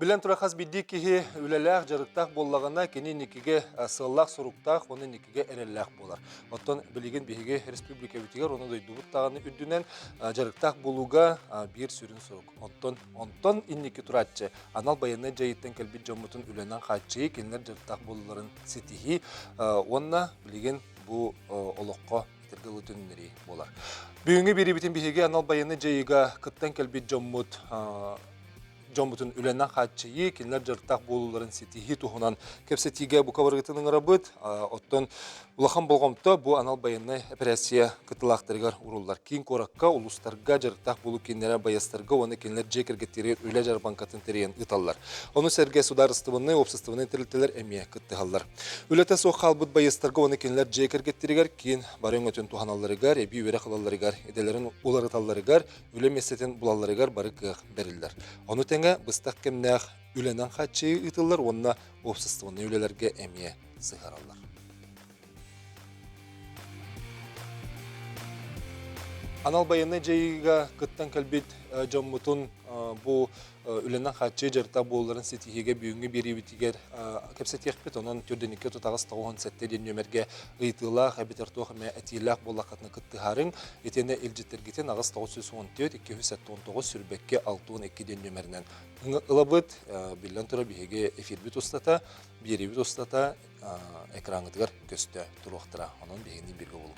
Билэн турар хас биирдии киһи үлэлээх, дьарыктаах буоллаҕына, кини инникигэ сыаллаах-соруктаах уонна инникигэ эрэллээх буолар. Оттон билигин биһиги республикабытыгар уонна дойдубут даҕаны үрдүнэн дьарыктаах буолууга биир сүрүн сорук. Оттон онтон инники турааччы анал байыаннай дьайыыттан кэлбит дьоммутун үлэнэн хааччыйыы, кинилэр дьарыктаах буолууларын ситиһии уонна билигин бу олоххо этэргэ дылы төннөрүү буолар. Бүгүҥҥү биэриибитин биһиги анал байыаннай дьайыыга кыттан кэлбит дьоммут дьоммутун үлэнэн хааччыйыы, кинилэр дьарыктаах буолууларын ситиһии туһунан кэпсэтиигэ бука барыгытын ыҥырабыт. Оттон улахан болҕомто бу анал байыаннай эпэрээссийэ кыттыылаахтарыгар ууруллар. Киин куоракка, улуустарга дьарыктаах буолуу кииннэрэ байыастарга уонна кинилэр дьиэ кэргэттэригэр үлэ дьарбаҥкатын тэрийэн ыыталлар. Ону сэргэ судаарыстыбаннай, уопсастыбаннай тэрилтэлэр эмиэ кыттыһаллар. Үлэтэ суох хаалбыт байыастарга уонна кинилэр дьиэ кэргэттэригэр киин бары өҥөтүн туһаналларыгар, эбии үөрэх ылалларыгар, идэлэрин уларыталларыгар, үлэ миэстэтин булалларыгар бары кыах бэриллэр. Ону тэҥэ быстах кэмнээх үлэнэн хааччыйыы ыытыллар уонна уопсастыбаннай үлэлэргэ эмиэ сыһыараллар. Анал байыаннай дьайыыга кыттан кэлбит дьоммутун бу үлэнэн хааччыы дьарыктаах буолларын ситиһиигэ бүгүҥҥү биэриибитигэр кэпсэтиэхпит. Онон түрдэниккэ тутаҕас 97 диэн нүөмэргэ ыйытыылаах эбэтэр туох эмэ этиилээх буоллаххытына кыттыһаарыҥ. Итиэннэ илдьиттэргитин 8 914 279 сүрбэккэ 62 диэн нүөмэринэн ылабыт. Биллэн турар, биһиги эфирбит устата, биэриибит устата экраҥҥытыгар көстө туруохтара. Онон биһигини бииргэ буолуҥ.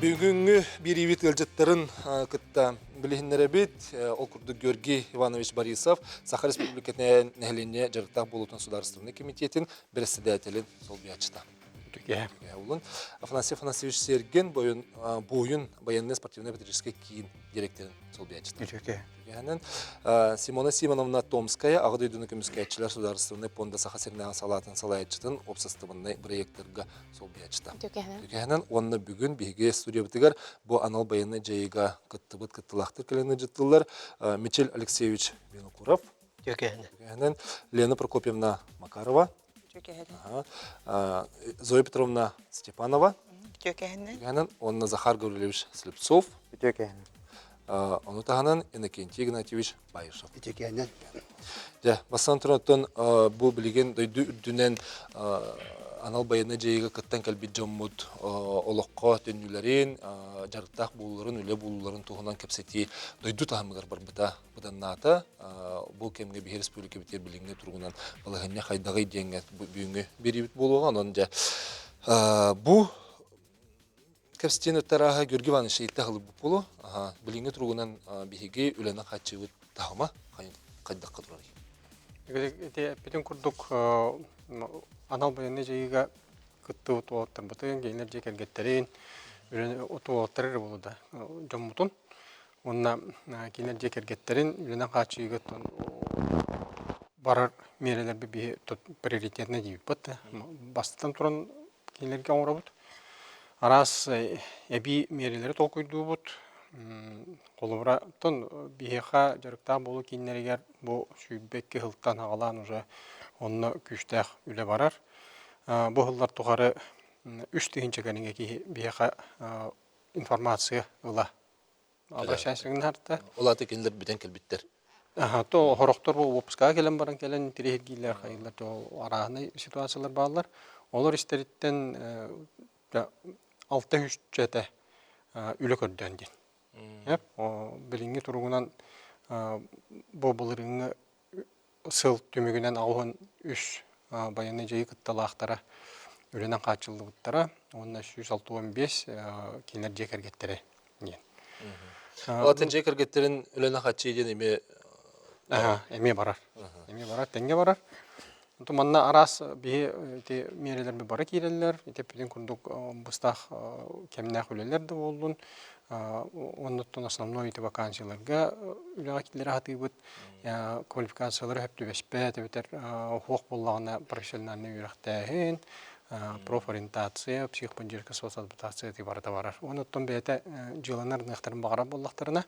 Бүгүҥҥү биэриибит ыалдьыттарын кытта билиһиннэрэбит. Ол курдук Георгий Иванович Борисов, Саха Республикатын нэһилиэнньэ дьарыктаах буолуутун судаарыстыбаннай комитетин председателин солбуйааччыта. Улун. Афанасий Афанасьевич Сергин, буойун военный спортивно-патриотическай киин директорын солбуйааччыта. Үтүөкэһинэн Симона Симоновна Томская Аҕа дойдуну көмүскээччилэр судаарыстыбаннай пуонда Саха сиринээҕи салаатын салайааччытын уопсастыбаннай бырайыактарга солбуйааччыта. Үтүөкэһинэн уонна бүгүн биһиги студиябытыгар бу анал байыаннай дьайыыга кыттыбыт кыттыылаахтар кэлэн ыдьыттыллар Мичил Алексеевич Винокуров, Үтүөкэһинэн Лена Прокопьевна Макарова, Зоя Петровна Степанова, Үтүөкэһинэн уонна Захар Гаврильевич Слепцов, Үтүөкэһинэн. Ону таһынан Иннокентий Игнатьевич Баишев. Үтүөкэһинэн. Дьэ, бастан туран бу билигин дойду үрдүнэн анал байыаннай дьайыыга кыттан кэлбит дьоммут олоххо төннүүлэрин, дьарыктаах буолууларын, үлэ буолууларын туһунан кэпсэтии дойду таһымыгар барбыта быданнаата. Бу кэмҥэ биһи республикабытыгар билиҥҥи туругунан балаһыанньа хайдаҕый диэҥҥэ бүгүҥҥү биэриибит буолуоҕа. Онон дьэ бу кэпсэтиини ыттарааһа Георгий Иванович ыйытта аһылык буолуо. Билиҥҥи туругунан биһиги үлэнэн хааччыыбыт таһыма хайдахха турарый? Ити эппитин курдук анал байыаннай дьайыыга кыттыбыт уолаттарбытын, кинилэр дьиэ кэргэттэрин, уолаттары эрэ буолуо да дьоммутун Уонна кинилэр дьиэ кэргэттэрин үлэнэн хааччыйыыга барар миэрэлэрби биһи приоритетно диэбиппит да. Бастатан туран кинилэргэ оҥоробут. Араас эбии миэрэлэри толкуйдуубут. Холобура, оттон биһиэхэ дьарыктаах буолуу кииннэригэр бу 22 сылтан аҕалаан уже онно күүстээх үлэ барар. Бу сыллар тухары 3000 кэриҥэ киһи биһиэхэ информация ыла Обращайсыгыннарта. Ол аата кинилэр бүтэн кэлбиттэр. Аха, то хорохтор бу выпускаҕа кэлэн баран кэлэн тириһиргииллэр, хайыллар, то арааһынай ситуациялар бааллар. Олор истэриттэн 6 этэ үлэ көрдөөн диэн. Билиҥҥи туругунан бу былырыыҥҥы сыл түмүгүнэн 83 байыаннай дьайыы кытталаахтара үлэнэн хааччыллыбыттара уонна 165 кинилэр дьиэ кэргэттэрэ диэн. Атын дьиэ кэргэттэрин үлэнэн хааччыйыы диэн эмиэ эмиэ барар. Эмиэ барар, тэҥҥэ барар. Онтон манна араас биһи ити миэрэлэрбит бары киирэллэр. Ити эппитин курдук быстах кэмнээх үлэлэр да буоллун, оннуттан основной ити вакансияларга үлэҕэ киллэрэ сатыыбыт. Квалификациялары сөп түбэспэт эбэтэр суох буоллаҕына профессиональнай үөрэхтээһин, профориентация, психоподдержка, соцадаптация ити барыта барар. Онуттан бэйэтэ дьыаланар ыныахтарын баҕарар буоллахтарына,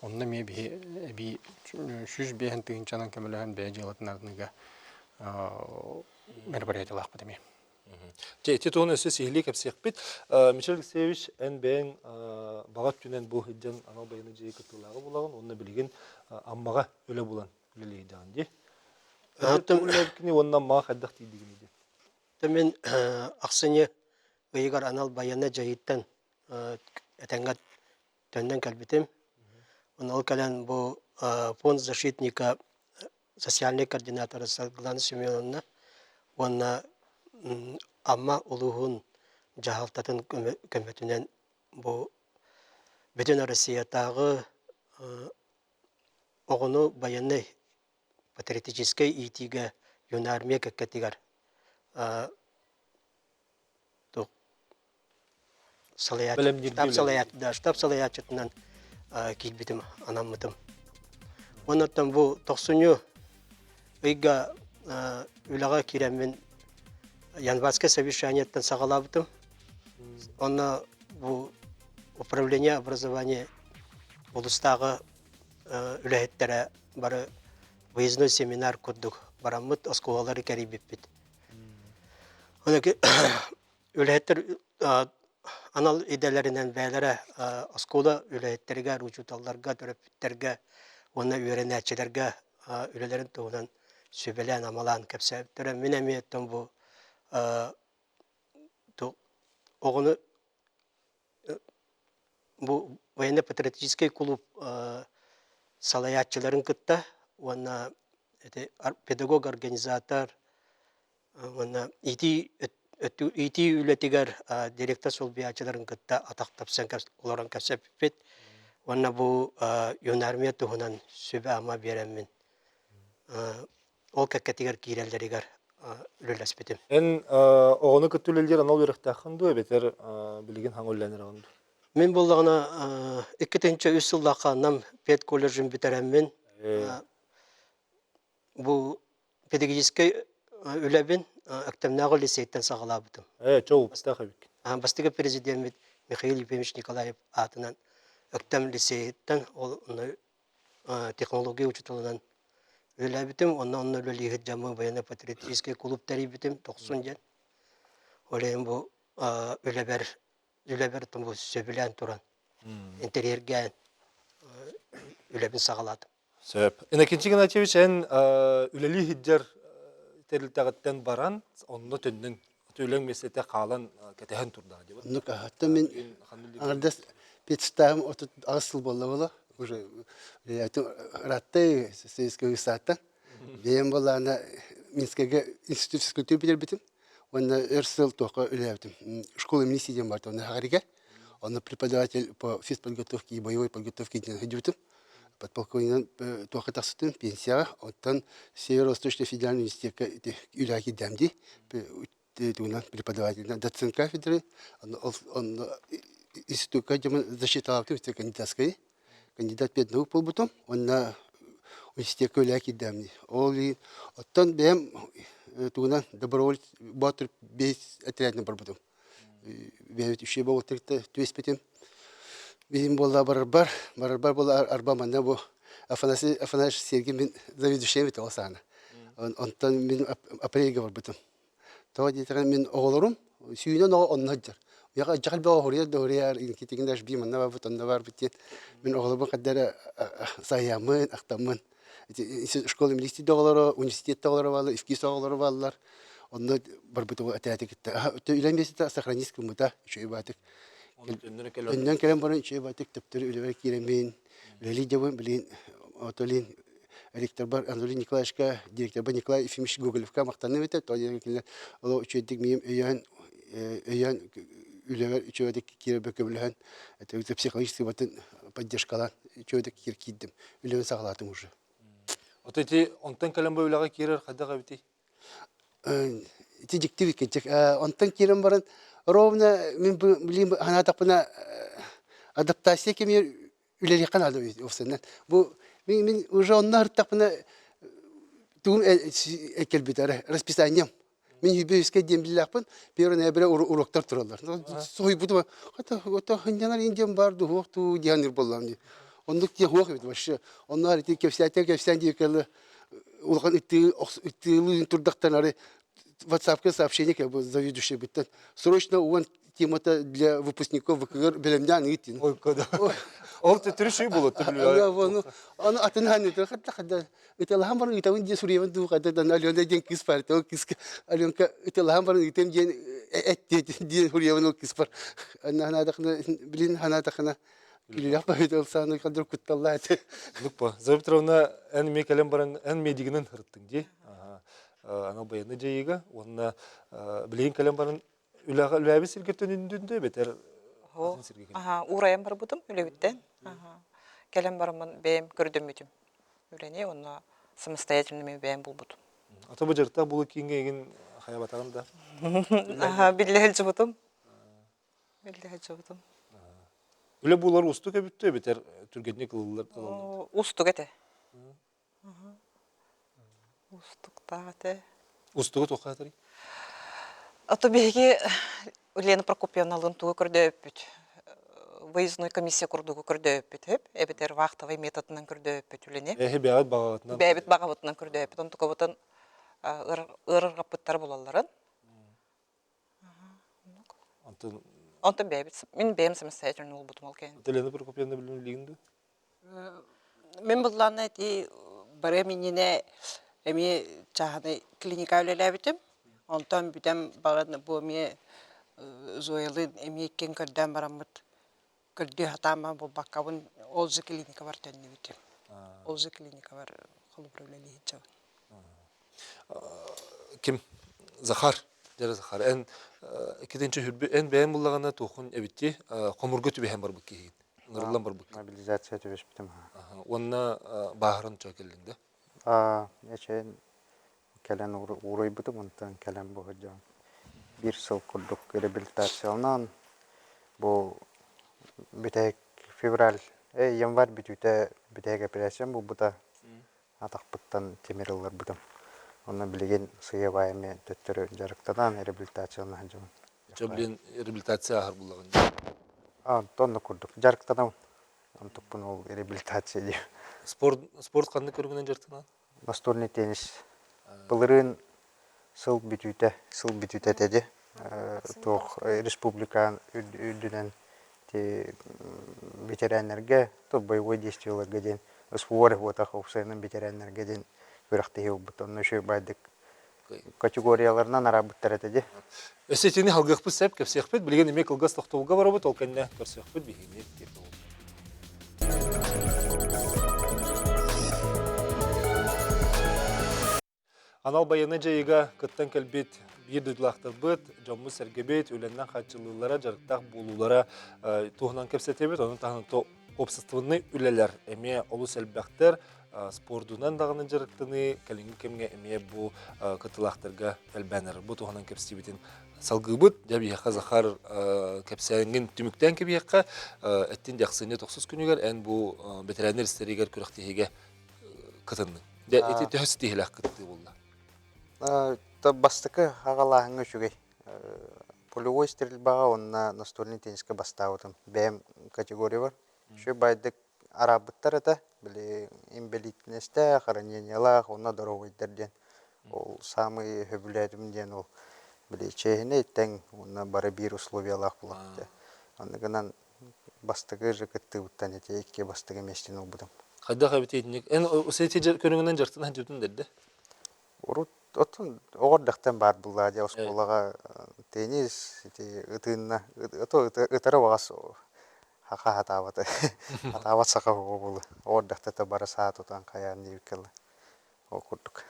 онно эмиэ биһи эбии 105 тыһыынчанан көмөлөһөн бэйэ дьыалатын арыныыга мероприятиелаахпыт эмиэ. Дьэ, ити туһун өссө сиһилии кэпсиэхпит. Мичил Алексеевич, эн бэйэҥ баҕа өттүнэн бу сылдьан анал байыаннай дьайыы кыттыылааҕа буолаҕын уонна билигин Аммаҕа үлэ булан үлэлиэйдэҕин дии. Үлэлээбиккиний уонна Аммаҕа хайдах тиийдигиний диэн? Мин ахсынньы ыйыгар анал байыаннай дьайыыттан этэҥҥэ төннөн кэлбитим. Онно ол кэлэн бу фонд защитника социальнай координатора Саргылана Семеновна уонна Амма улууһун дьаһалтатын көмөтүнэн бу Бүтүн Россиятааҕы оҕону байыаннай патриотическай иитиигэ юнармия кэккэтигэр штаб салайааччытынан киирбитим, анаммытым. Оннуттан бу тохсунньу ыйга үлэҕэ киирэммин январскай совещаниеттан саҕалаабытым. Онно бу управление образования улустааҕы үлэһиттэрэ бары выездной семинар курдук бараммыт оскуолалары кэрийбиппит. Үлэһиттэр анал идэлэринэн бэйэлэрэ оскуола үлэһиттэригэр, учууталларга, төрөппүттэргэ уонна үөрэнээччилэргэ үлэлэрин туһунан сүбэлээн-амалаан кэпсээбиттэрэ. Мин эмиэ оттон бу оҕону бу военно-патриотическай кулууп салайааччыларын кытта уонна ити педагог-организатор уонна иитии иитии үлэтигэр директор солбуйааччыларын кытта атах тапсан олорон кэпсэппиппит уонна бу юнармия туһунан сүбэ-ама биэрэммин ол кэккэтигэр киирэллэригэр үлэлэспитим. Эн оҕону кытта үлэлиир анал үөрэхтээххин дуо эбэтэр билигин хаҥа үлэлээн эрэҕин дуо? Мин буоллаҕына 2003 сыллаахха Нам педколледжын бүтэрэммин бу педагогическай үлэбин Өктөмнөөҕү лицейтэн саҕалаабытым. Ээ, чоу, бастаах эбиккин. Бастакы президеммит Михаил Ефимович Николаев аатынан Өктөм лицейиттэн ол технология учууталынан үлэлээбитим. Онно онно үлэлиир дьаммын военно-патриотическай клуб тэрийбитим тохсун диэн. Ол иһин бу үлэбэр үлэбэр бу сөбүлээн туран интэриэһиргээн үлэбин саҕалаатым. Сөп. Иннокентий Игнатьевич, эн үлэлии сылдьар тэрилтэҕиттэн баран, онно төннөн үлэҥ миэстэтэ хаалан кэтэһэн турдаҕа дии. Оннук аһаттан мин аҥардас педстааһым 38 сыл буолла буола уже ырааттай Советского сааттан бэйэм буоллаҕына Минскэгэ институт физкультуры бүтэрбитим уонна өр сыл туохха үлэлээбитим школа миссии диэн барта онно Хагарыга онно преподаватель по физподготовке и боевой подготовке диэн сылдьыбытым подполковнигынан туохха тахсытым пенсияҕа оттон Северо-Восточный федеральный университекка ити үлэҕэ киирдэм дии тугунан преподавателинэн доцент кафедры онно институкка дьомун защиталаабытым кандидатскай кандидат педнаук буолбутум уонна университекка үлэҕэ киирдэм дии ол оттон бэйэм тугунан доброволец боотур бэйс отрядынан барбытым бэйэбит үчүгэй буолбуттарыттан түбэспитим. Биһим буолла барарбар, барарбар буолла арба манна бу Афанасий Афанасьевич Сергей мин заведующайым этэ ол саҕана. Онтон мин апрельга барбытым. Тоҕо диэтэҕинэ мин оҕолорум сүүнэн оҕо онно сылдьар. Уйаҕа дьахал бөҕө хоруйар да хоруйар, инкитигин даже бии манна барбыт, онно барбыт диэн мин оҕолорбун хайда эрэ сайыаммын, ахтаммын школа милиции оҕолоро, университет оҕолоро бааллар, ИФКИС оҕолоро бааллар. Онно барбыт этээти кытта. Үлэм миэстэтэ сохранить гыммыта үчүгэй баатык. Өннөн кэлэн баран үчүгэй баатык төптөрү үлэбэр киирэммин, үлэлии дьабын билин отолин ректорбар Анатолий Николаевичка, директорбар Николай Ефимович Гоголевка махтанным этэ. То кинилэр олох үчүгэйдик миим өйөөн өйөөн үлэбэр үчүгэйдик киирэрбэр көмөлөһөн психологический батын поддержкалаан үчүгэйдик киирдим. Үлэбин саҕалаатым уже. Ото ити онтон кэлэн бу үлэҕэ киирэр хайдах эбитий? Ити дьикти кичик. Онтон киирэн баран ровно мин билим ханаатахпына адаптация кэмигэр үлэлиэххэ наада уопсайынан. Бу мин мин уже онно ырыттахпына тугум кэлбит эрэ расписанием. Мин үбүскэ диэн биллээхпин, первый ноября уроктар тураллар. Соһуйбутум, хата хынньанар индиан бар дуһуох туу диэн буоллам дии. Оннук диэн хуох эбит вообще. Онно ити кэпсээтэ кэпсээн диэкэлэ улахан ыттыы ыттыылыы турдахтан ары. WhatsApp-ка сообщение как бы заведующий бүттен. Срочно уон темата для выпускников ВКГ бэлэмнээн ыытын. Ой, кода. Ол төттөрү болот Аны аны атын ханны хатта хадда ыталахан баран ыытабын диэн суруйабын дуу хадда дан Алена диэн кыыс бар ол кыыска Аленка ыталахан баран ыытам диэн эт диэн суруйабын ол кыыс бар. Анна ханаадахына билин ханаатахына күлүлэх баһыт ол сааны кадыр кутталлаа этэ. Луппа. Зоя Петровна эн эмиэ кэлэн баран эн медигинэн ырыттыҥ дии. Анал байыаннай дьайыыга уонна билигин кэлэн баран үлэҕэ үлээбит сиргэ төнүндүн да эбэтэр атын сиргэ кэлэн. Аха, уурайан барбытым үлэбиттэн. Кэлэн бараммын бэйэм көрдөммүтүм үлэни уонна самостоятельно мен бэйэм булбутум. Ата бу дьарыктаах буолуу кииҥҥэ эйигин хайабатаҕын да? Аха, биллэ сылдьыбытым. Биллэ сылдьыбытым. Үлэ буолар уустук эбит эбэтэр түргэнник ылыллар ылаллар? Уустук этэ. Уустуктаах этэ. Устугу туохха аатырый? Ото биһиги Лена Прокопьевналыын тугу көрдөөбүппүт? Выездной комиссия курдугу көрдөөбүппүт хөп, эбэтэр вахтовый методынан көрдөөбүппүт үлэни. Эһи бэйэҕит баҕаҕытынан. Бэйэбит баҕабытынан көрдөөбүппүт. Онтукабытын ыарырҕаппыттара булалларын. Онтон Онтон бэйэбит мин бэйэм самостоятельно буолбутум ол кэннэ. Лена Прокопьевна билим билигин дуо? Мин былаана ити барыам иннинэ эмиэ чааһынай клиника үлэлээбитим. Онтон бүтэн баран бу эмиэ Зоялыын эмиэ иккиэн көрдөөн бараммыт көрдүү сатаан булбаккабын ол же клиникабар төннүбүтүм. Ол же клиникабар холобура үлэлии сылдьабын. Ким? Захар. Дьэ Захар, эн иккитинчи хүрбү эн бэйэм буллаҕына туохун эбитти хомурга түбэһэн барбыт киһигин. Ыҥырыллан барбыт. Мобилизация түбэспитим. Уонна бааһыран чо кэллиҥ да? Аа, эчэйин кэлэн уурайбытым, онтон кэлэн бу дьон биир сыл курдук реабилитацияланан бу бүтэһик февраль, январь бүтүүтэ бүтэһик операциям буолбута. Атахпыттан тимир ылларбытым. Онно билигин сыыйа-баайа эмиэ төттөрү дьарыктанан реабилитациялана сылдьабын. Чэ, блин, реабилитация ааһар буллаҕын. А, онно курдук дьарыктанабын. Онтукпун ол реабилитация диир. Спорт, спорт ханнык көрүҥүнэн дьарыктанан? Настольный теннис. Былырыын сыл бүтүүтэ, сыл бүтүүтэ этэ дии. Туох республика үрдүнэн ити ветераннарга, то боевой действиеларга диэн СВО буотах уопсайынан ветераннарга диэн күрэхтэһии буолбут. Онно үчүгэй баайдык категорияларынан араабыттар этэ дии. Өссө итини халгыахпыт сөп, кэпсиэхпит. Билигин эмиэ кылгас тохтобулга барабыт, ол кэннэ көрсүөхпүт биһигини Анал байыаннай дьайыыга кыттан кэлбит биир дойдулаахтарбыт, дьоммут-сэргэбит үлэннэн хааччыллыылара, дьарыктаах буолуулара туһунан кэпсэтэбит. Ону таһынан уопсастыбаннай үлэлэр эмиэ олус элбэхтэр. Спордунан даҕаны дьарыктаныы кэлиҥҥи кэмҥэ эмиэ бу кыттыылаахтарга элбээн эрэр. Бу туһунан кэпсиибитин салгыыбыт. Дьэ биһиэхэ Захар кэпсээҥҥин түмүктээн кэбиһиэххэ. Эттин дьахсыынньа тохсус күнүгэр эн бу бэтэрээннэр истэригэр күрэхтэһиигэ кытынныҥ. Дьэ, ити төһө ситиһиилээх кыттыы буолла? Бастакы аҕалааһыҥҥа үчүгэй. Полевой стрельбаҕа уонна настольный теннискэ бастаабытым. Бэйэм категориябар. Үчүгэй байдык араабыттар этэ. Били инбэлиитинэстээх, ранениелаах уонна доруобайдар диэн. Ол саамай сөбүлээтим диэн ол били чиэһинэй тэҥ уонна бары биир условиялаах буолар. Онно гынан бастакы же кыттыыбыттан ити икки бастакы миэстэни ылбытым. Хайдах эбит итинник? Эн сети көрүҥүнэн дьарыктана сылдьыбытын дэрдэ? Урут оттон оҕо эрдэхтэн баар буллаа дьэ оскуолаҕа теннис ити ытыынна ытары баҕас хаха хатаабата хатаабат саха оҕо буолу оҕо эрдэхтэ бары саа тутан хайаан диэбиккэ ол курдук.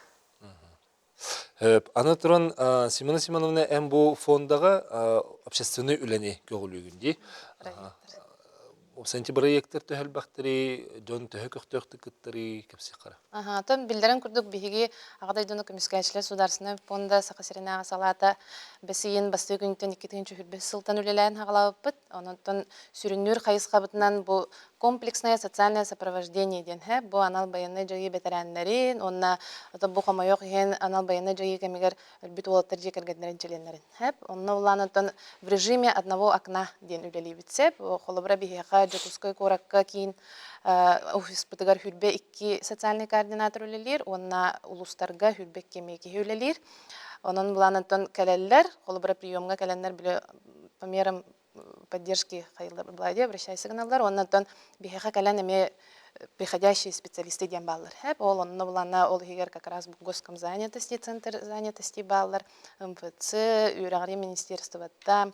Аны туран, Симона Симоновна, эн бу фондаҕа общественнай үлэни көҕүлүүгүн дии. Сэнти бырайыактар төһө элбэхтэрий, дьон төһө көхтөөхтүк кыттарый, кэпсиэххэ эрэ. Аха, оттон биллэрин курдук биһиги Аҕа дойдуну көмүскээччилэр судаарыстыбаннай пуонда Саха сиринээҕи салаата бэс ыйын бастакы күнтэн 2021 сылтан үлэлээн хаҕалаабыппыт. Онон сүрүннүүр хайысхабытынан бу Комплексное социальное сопровождение диэн һэ бу анал байыаннай дьайыы бэтэрээннэрин уонна бу хомойуох иһин анал байыаннай дьайыы кэмигэр өлбүт уолаттар дьиэ кэргэннэрин чилиэннэрин һэп онно улаанаттан в режиме одного окна диэн үлэлиибит сеп холобура биһиэхэ Дьокуускай куоракка киин офиспытыгар хүрбэ икки социальный координатор үлэлиир уонна улуустарга хүрбэ икки эмиэ киһи үлэлиир онон былаанаттан кэлэллэр холобура приемҥа кэлэннэр били по мерам поддержки Влади обращайся гыналлар уонна оттон биһиэхэ кэлэн эмиэ приходящие специалисты диэн бааллар хэп ол онно булана ол иһигэр как раз госкомзанятости центр занятости бааллар МФЦ үөрэҕирии министерствота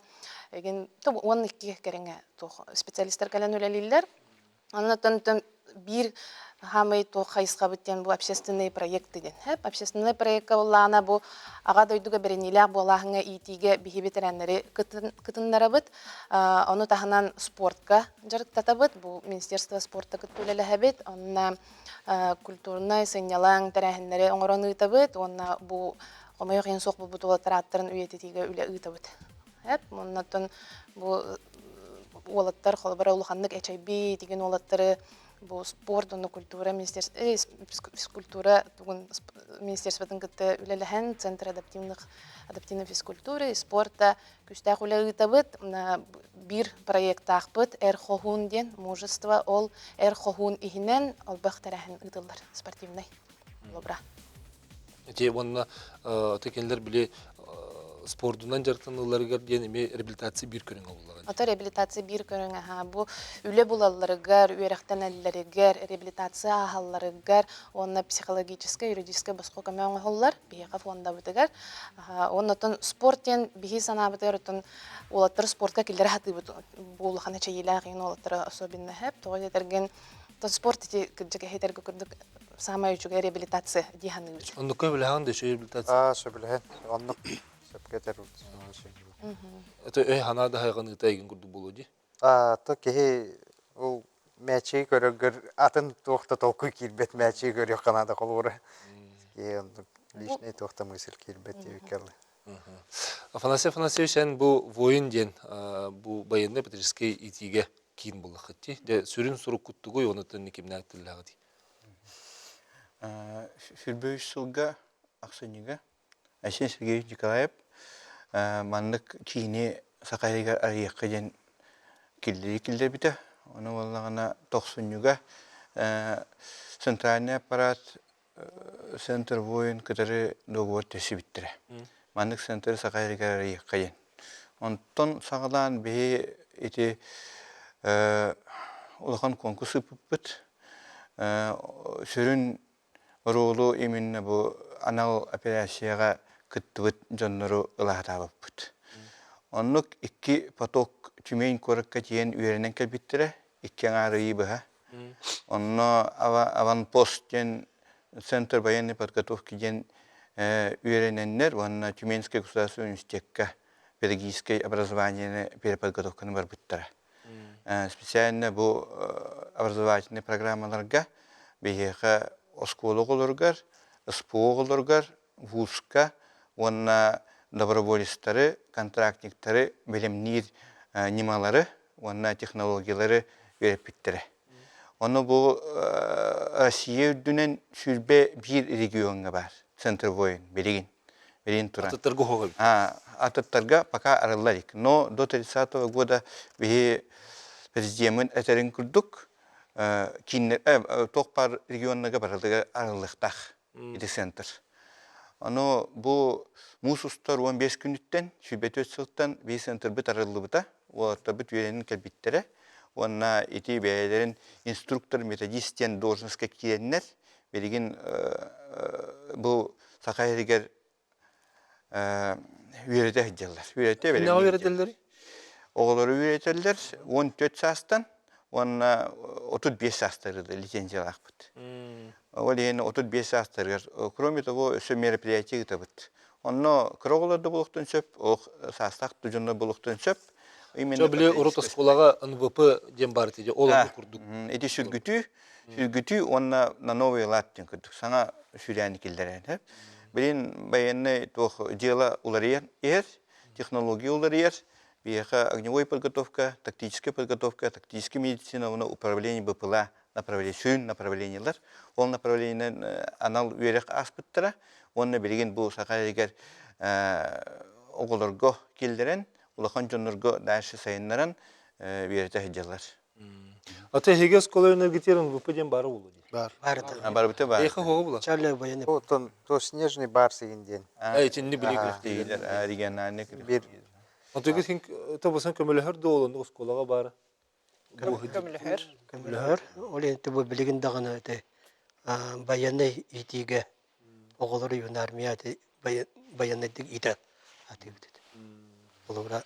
эгин 12 кэриҥэ туох специалистар кэлэн үлэлииллэр. Онон биир хаамай туох хайысхабыт диэн бу общественные проекты диэн. Общественный проекка буоллаҕына бу аҕа дойдуга бэриниилээх буолааһыҥҥа иитиигэ биһи бэтэрээннэри кытыннарабыт. Ону таһынан спортка дьарыктатабыт. Бу Министерство спорта кытта үлэлэһэбит. Онно культурнай сынньалаҥ тэрээһиннэри оҥорон ыытабыт уонна бу хомойуох иһин суох буолбут уолаттар ааттарын үйэтитиигэ үлэ ыытабыт. Оннотон бу уолаттар холобура улаханнык эчэйбит игин уолаттары бу спорт уонна культура министерство физкультура тугун министерствотын кытта үлэлэһэн центр адаптивных адаптивной физкультуры и спорта күүстээх үлэ ыытабыт. Биир проектаахпыт Эр хоһуун диэн мужество ол Эр хоһуун иһинэн олбох тэрээһин ыытыллар спортивный холобура. Ити уонна кинилэр били спордунан дьарыктаныыларыгар диэн эмиэ реабилитация биир көрүҥэ буоллаҕа. Ото реабилитация биир көрүҥэ аһа бу үлэ булалларыгар, үөрэхтэнэллэригэр, реабилитация ааһалларыгар уонна психологическай, юридическай босхо көмө оҥоһуллар биһиэхэ фондабытыгар. Уонна оттон спорт диэн биһи санаабытыгар оттон уолаттары спортка киллэрэ сатыыбыт. Бу улахан эчэйиилээх иһин уолаттары особенно хэп. Тоҕо диэтэргин спорт ити кырдьык эһитэргэ курдук саамай үчүгэй реабилитация дии саныыбыт. Оннукка сөбүлэһэҕин да үчүгэй реабилитация? Аа, сөбүлэһэн. Оннук сөпкө этэр Это өй санаа да хайҕаныыта эйигин курдук буолуо дии. Аа, то киһи ол мээчиги көрөргөр атын туох да толкуй киирбэт мээчиги көрүөххэ наада холобура. Киһи оннук личный туох да мысль киирбэт диэбиккэ Афанасий Афанасьевич, эн бу воин диэн бу военный патриотическай иитиигэ киин буллаххыт дии. Дьэ, сүрүн суруккут тугуй, онуттан кимнээх тиллээҕитий? Сүрбэ үс сылга ахсынньыга Айсен Сергеевич Николаев маннык киини Саха сиригэр арыйыахха диэн киллэрии киллэрбитэ. Ону буоллаҕына тохсунньуга центральный аппарат Центр воин кытары договор түһсүбүттэрэ. Маннык центры Саха сиригэр арыйыахха диэн. Онтон саҕалаан биһи ити улахан конкурс ыыппыппыт. Сүрүн оруолу именно бу анал операцияҕа кыттыбыт дьоннору ылаатаабыппыт. Оннук икки поток Тюмень куоракка тиийэн үөрэнэн кэлбиттэрэ, икки аҥаар ыйы быһа. Онно аванпост диэн Центр военной подготовки диэн үөрэнэннэр уонна Тюменскай государственный университекка педагогическай образованиены переподготовканы барбыттара. Специально бу образовательный программаларга биһиэхэ оскуола оҕолоругар, СПО оҕолоругар, вузка уонна доброволецтары, контрактниктары бэлэмниир ньымалары уонна технологиялары үөрэппиттэрэ. Ону бу Россия үрдүнэн 21 региоҥҥа баар Центр воин билигин. Билигин туран. Атыттарга уһуга эбит. Атыттарга пока арылла илик. Но до 30 года биһи президеммин этэрин курдук кииннэр туох баар регионнарга барылыгар арыллыахтаах ити центр. Ону бу муус устар 15 күнүттэн, 24 сылтан биир центрбыт арыллыбыта. Уолаттарбыт үөрэнэн кэлбиттэрэ. Уонна ити бэйэлэрин инструктор-методист диэн должностка киирэннэр, билигин бу Саха сиригэр үөрэтэ сылдьаллар. Үөрэтэ Кимнээҕи үөрэтэллэрий? Оҕолору үөрэтэллэр 14 саастан уонна 35 саастарыгар лицензиялаахпыт. Ол иһин 35 саастарыгар, кроме того, өссө мероприятие ыытабыт. Онно кыра оҕолор да буолуохтун сөп, олох саастаах да дьоннор буолуохтун сөп. Именно били урут оскуолаҕа НВП диэн баар ити ол оннук курдук. Ити сүргүтүү, сүргүтүү уонна на новый лад диэн курдук саҥа сүүрээни киллэрэн. Билин военный туох дьыала уларыйан иһэр, технология уларыйар. Биһиэхэ огневой подготовка, тактическая подготовка, тактическая медицина уонна управление БПЛА направление, сүрүн направлениелар. Ол направлениенан анал үөрэх ааспыттара уонна билигин бу Саха сиригэр оҕолорго киллэрэн, улахан дьоннорго дальше сайыннаран үөрэтэ сылдьаллар. Ата эһиги оскуола энергетигэр НВП диэн баара буолуо дии. Бар. Баар это. Барбыта бар. Эйхэ хоҕу була. Чарльз военный. Оттон то снежный барс игин диэн. Итинни билигин. Региональный. Бир Отугу син тобусан көмөлөһөр дуолун оскуолаҕа баара. Көмөлөһөр. Көмөлөһөр. Ол enti бу билигин даҕаны ити военный иитиигэ оҕолору юнармия ити военныйдык иитэ атыыбыт этэ. Холобура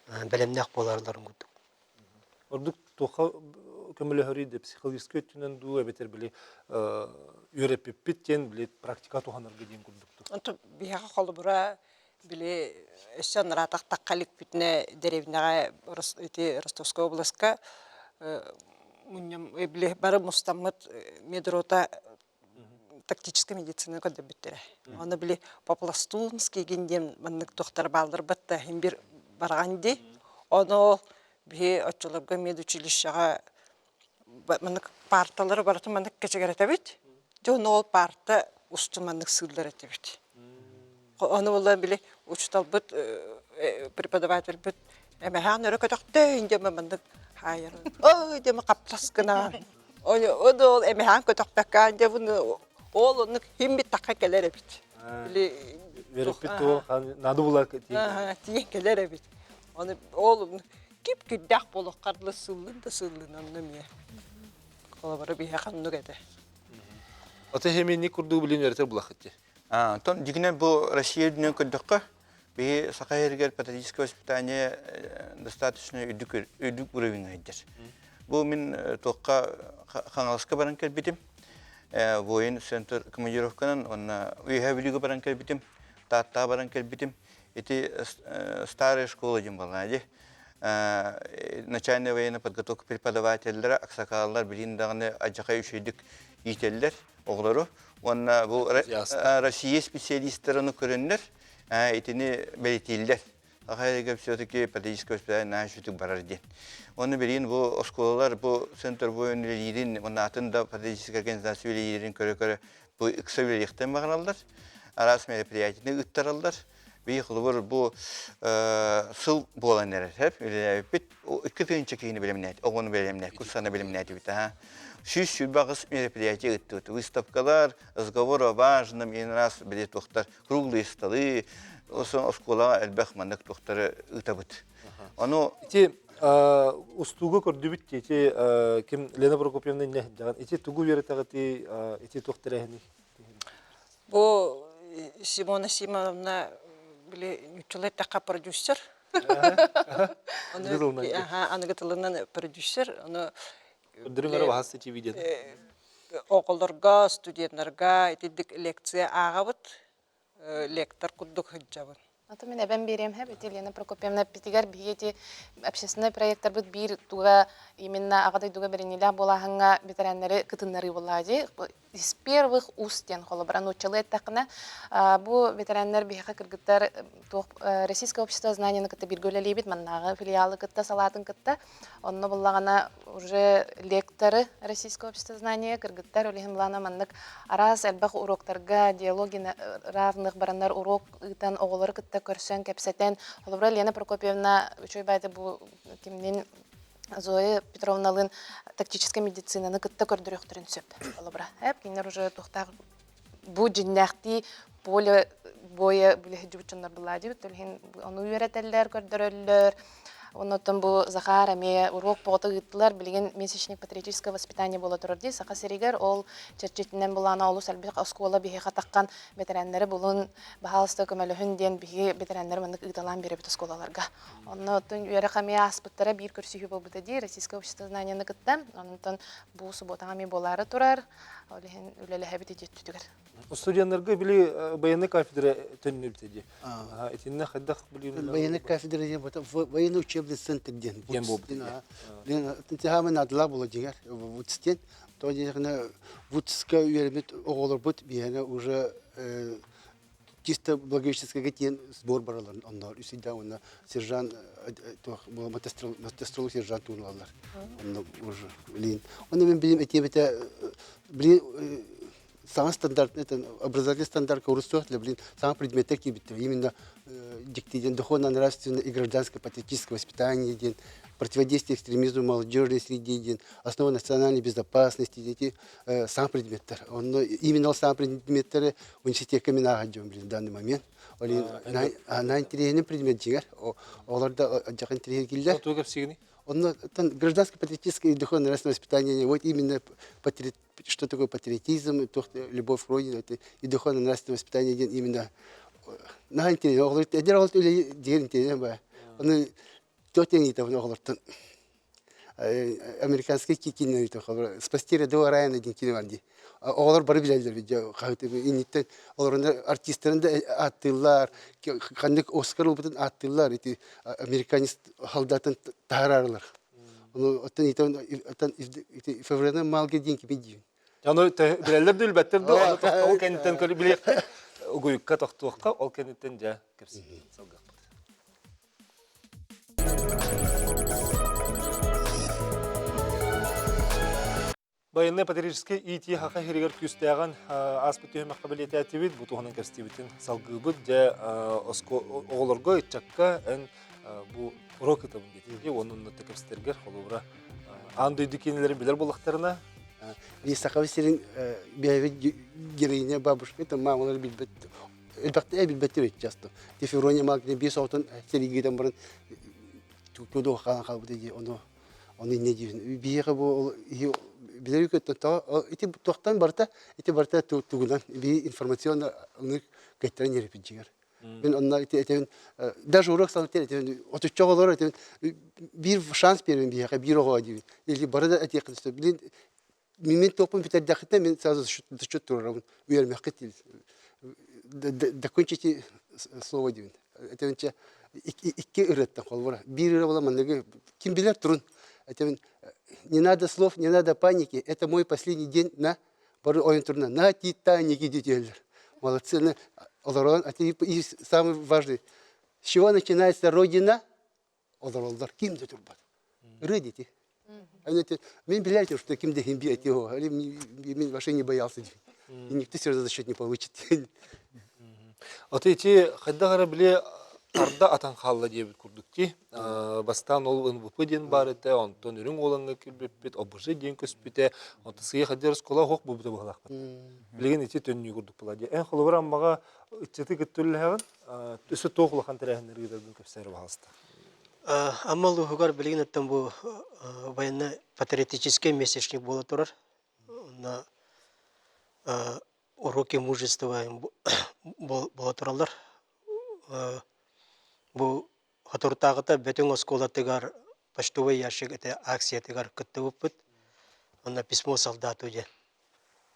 бэлэмнээх буоларларын курдук. Ордук туохха көмөлөһөрүй да психологическай өттүнэн дуу эбэтэр били үөрэппиппит диэн били практика туһанарга диэн курдуктук. Онтон биһиэхэ холобура били өссө анараатахтахха иликпитинэ дэриэбинэҕэ ити Ростовскай областка мунньам били бары мустаммыт медрота тактическай медицина көрдөрбүттэрэ. Ону били по-пластунски диэн маннык туохтар баалларбат да иһин бир бараҕан дии. Ону биһи оччолорго медучилищеҕа маннык парталары барытын маннык кэчэгэрэтэбит. Дьэ ону ол парта устун маннык сыыллар этибит. Ону буолла били учууталбыт преподавательбит эмэһээн өрө көтөхтөөн диэн маннык хаайар. Ой диэн хаптас гынан Ол эмэһээн көтөхпөккө дьэ буну ол оннук химмит тахха кэлэр эбит. Били Үөрэппит туох наада була тиийэн кэлэр эбит. Оны ол кип кирдээх буолуоххар дылы сыллын да сыллын онно эмиэ. Холобура биһиэхэ оннук этэ. Ата хэмини курдук билин үөрэтэр булахыт дии. Онтон дьиҥинэн бу Россия үрдүнэн көрдөххө, биһи Саха сиригэр патриотическое воспитание достаточно үрдүк үрдүк уровеньҥа сылдьар. Бу мин туохха Хаҥаласка баран кэлбитим. Воин центр командировканан уонна Үөһээ Бүлүүгэ баран кэлбитим, Тааттаҕа баран кэлбитим. Ити старая школа диэн буолла дии. Начальная военная подготовка преподавателлэрэ, аксакааллар билин даҕаны адьахай үчүгэйдик иитэллэр. оҕолору уонна бу Россия специалистарын көрөннөр итини бэлитииллэр. Ахайга все-таки патриотическое воспитание наһаа сүтүк барар диэн. Оны билигин бу оскуолалар бу центр воин үлэлиирин уонна атын да патриотическай организация үлэлиирин көрө-көрө бу ыкса үлэлиэхтэн баҕараллар. Араас мероприятиены ыыттараллар. Бии холобур бу сыл буолан эрэр сөп үлэлээбиппит 2000 киһини бэлэмнээт оҕону бэлэмнээт курсаны бэлэмнээтибит аха 128 мероприятие ыыттыбыт выставкалар разговор о важном и раз били туохтар круглые столы оскуолаҕа элбэх маннык туохтары ыытабыт ону ити устууга көрдүбүт ити ким Лена Прокопьевна инне ити тугу үөрэтэҕити ити туох тэрээһиний Бу Симона Симоновна били нууччалыы эттэххэ продюсер. Аныгы тылынан продюсер. Ону оҕолорго, студеннарга итинник лекция ааҕабыт, лектор курдук сылдьабын. Ото мин эбэм биэриэм хэп ити Лена Прокопьевна эппитигэр биһиги ити общественнай проекттарбыт биир туга именно аҕа дойдуга бэриниилээх буолааһыҥҥа бэтэрээннэри кытыннарыы буоллаҕа дии. Из первых уст диэн холобура нууччалыы эттэххинэ бу бэтэрээннэр биһиэхэ кыргыттар туох Российское общество знанияны кытта бииргэ үлэлиибит маннааҕы филиалы кытта салаатын кытта Онно буллаҕына уже лекторы Российского общества знания кыргыттар үлэһин былаана маннык араас элбэх уроктарга диалоги равных бараннар урок ыытан оҕолору кытта көрсөн кэпсэтэн холобура Лена Прокопьевна үчүгэй баайда бу кимнин Зоя Петровналыын тактическай медицинаны кытта көрдөрүөхтэрин сөп холобура эп кинилэр уже туохтаах бу дьиннээхтии поле боя билиһидьибит дьоннор былаа дибит ол иһин ону үөрэтэллэр көрдөрөллөр оннуттан бу Захар эмиэ уруок боҕото ыыттылар билигин месячник патриотическое воспитание буола турар дии Саха сиригэр ол чэрчитинэн былаана олус элбэх оскуола биһиэхэ таххан бэтэрээннэри булун баһаалыста көмөлөһүн диэн биһиги бэтэрээннэри маннык ыыталаан биэрэбит оскуолаларга онно оттон үөрэх эмиэ ааспыттара биир көрсүһүү буолбута дии Российское общество знанияны кытта онтон бу субуотаҕа эмиэ буолаары турар Ол иһин үлэлэһэбит ити өттүтүгэр. Студеннарга били военный кафедра төннүбүтэ дии. Итиннэ хайдах били Военный кафедра диэн военный учебный центр диэн. Диэн буолбут. Тиһаамы наадалаах буола дьиҥэр ВУЦ диэн. То диэхинэ ВУЦка үөрэммит оҕолорбут биһиэнэ уже. Чисто Благовещенскайга тиийэн сбор бараллар онноор үс ыйдаах уонна сержант туох мотострелок сержант тугун Онно уже блин. Онно мен билим этиэбитэ блин саҥа стандарт это образовательный стандарт урут блин саҥа предметтер киирбиттэр именно диктиден духовно-нравственное и гражданско-патриотическое воспитание диэн противодействие экстремизму молодежной среде диэн основа национальной безопасности дети саҥа предметтер онно именно ол саҥа предметтеры университекка мин ааһа дьон блин в данный момент ол на интэриэһинэй предмет дьиҥэр олор да дьахан интэриэһиргиллэр Тугу кэпсиигиний? Онно гражданско-патриотическое и духовно-нравственное воспитание, вот именно патри... что такое патриотизм, любовь к родине, это и духовно-нравственное воспитание диэн именно наһаа интэриэһинэй оҕолор эдэр оҕолор үлэ диэн интэриэһинэй баа. Ону туох диэн ыйытабын оҕолортон американский киинэ ыйытар спасти рядового Райана диэн киинэ бар дии. Оҕолор бары билэллэр видео инниттэн олорунна артистарын да ааттыыллар, ханнык Оскар ылбытын ааттыыллар ити американец солдатын таһаарарылар. Ону оттон итон ити февраль малга диэн кими диин. Ону билэллэр да билбэттэр да ону тохтоҕу кэнниттэн көрү билиэхпит. Угуйукка тохтуохха ол кэнниттэн дьэ кэпсиир салгыахпыт. Байыаннай-патриотическай иитии Саха сиригэр күүстээҕин ааспыт түһүмэххэ бэлиэтээтибит. Бу туһунан кэпсэтиибитин салгыыбыт. Дьэ, оҕолорго, ыччакка эн бу урок ыытабын диэтиги уонна онно кэпсэтэргэр холобура аан дойду киинэлэрин билэр буоллахтарына Би Саха сирин бэйэбит героиня бабушка это мамалар билбэт элбэхтэ билбэттэр часто. Теферония Малкина биэс оҕотун сэриигитэн баран тудуох хаалан хаалбыта дии ону Ону инньэ диибин. Биһиэхэ бу билэр көттөн ити туохтан барыта ити барыта тугунан би информационно көттөрөн иһэрпит дьиҥэр. Мин онно ити этебин даже урок салытер этебин отучча оҕолор этебин биир шанс биэрбин биһиэхэ биир оҕо диибин. Или бары да этиэххин сөп. Билин Мин туохпун бүтэрдэххитинэ мин сразу зачет туруорабын. Үөрэмэххит докончите слово диибин. Этебинчэ икки ырыаттан холобура. Биир ырыа буола манныгы ким билэр турун. Этебин не надо слов, не надо паники, это мой последний день на бары ойон туруна на Титанике диэтилэр. Молодцы. Олорон, и самый важный. С чего начинается Родина? олороллор ким да турбат ырыа дети мен билээти что ким да химби эти мен вообще не боялся и никто все за счет не получит Аты ити хайдах эрэ били арда атан хаалла диэбит курдук дии. Бастаан ол НВП диэн баар этэ, онтон үрүҥ уолаҥҥа киирбиппит, ОБЖ диэн көспүтэ, онтон сыыйа хайдах оскуола оһох буолбута быһалаахпыт. Билигин ити төннүү курдук буолла дии. Эн холобур Аммаҕа ыччаты кытта үлэлэһэҕин, Өссө туох улахан тэрээһиннэр ыытаргын кэпсээр баҕаста. Амма улууһугар билигин оттон бу военно-патриотический месячник буола турар. Онно уроки мужества буола тураллар. Бу соторутааҕыта Бөтүҥ оскуолатыгар почтовый ящик этэ акциятыгар кыттыбыппыт. Онно письмо солдату диэн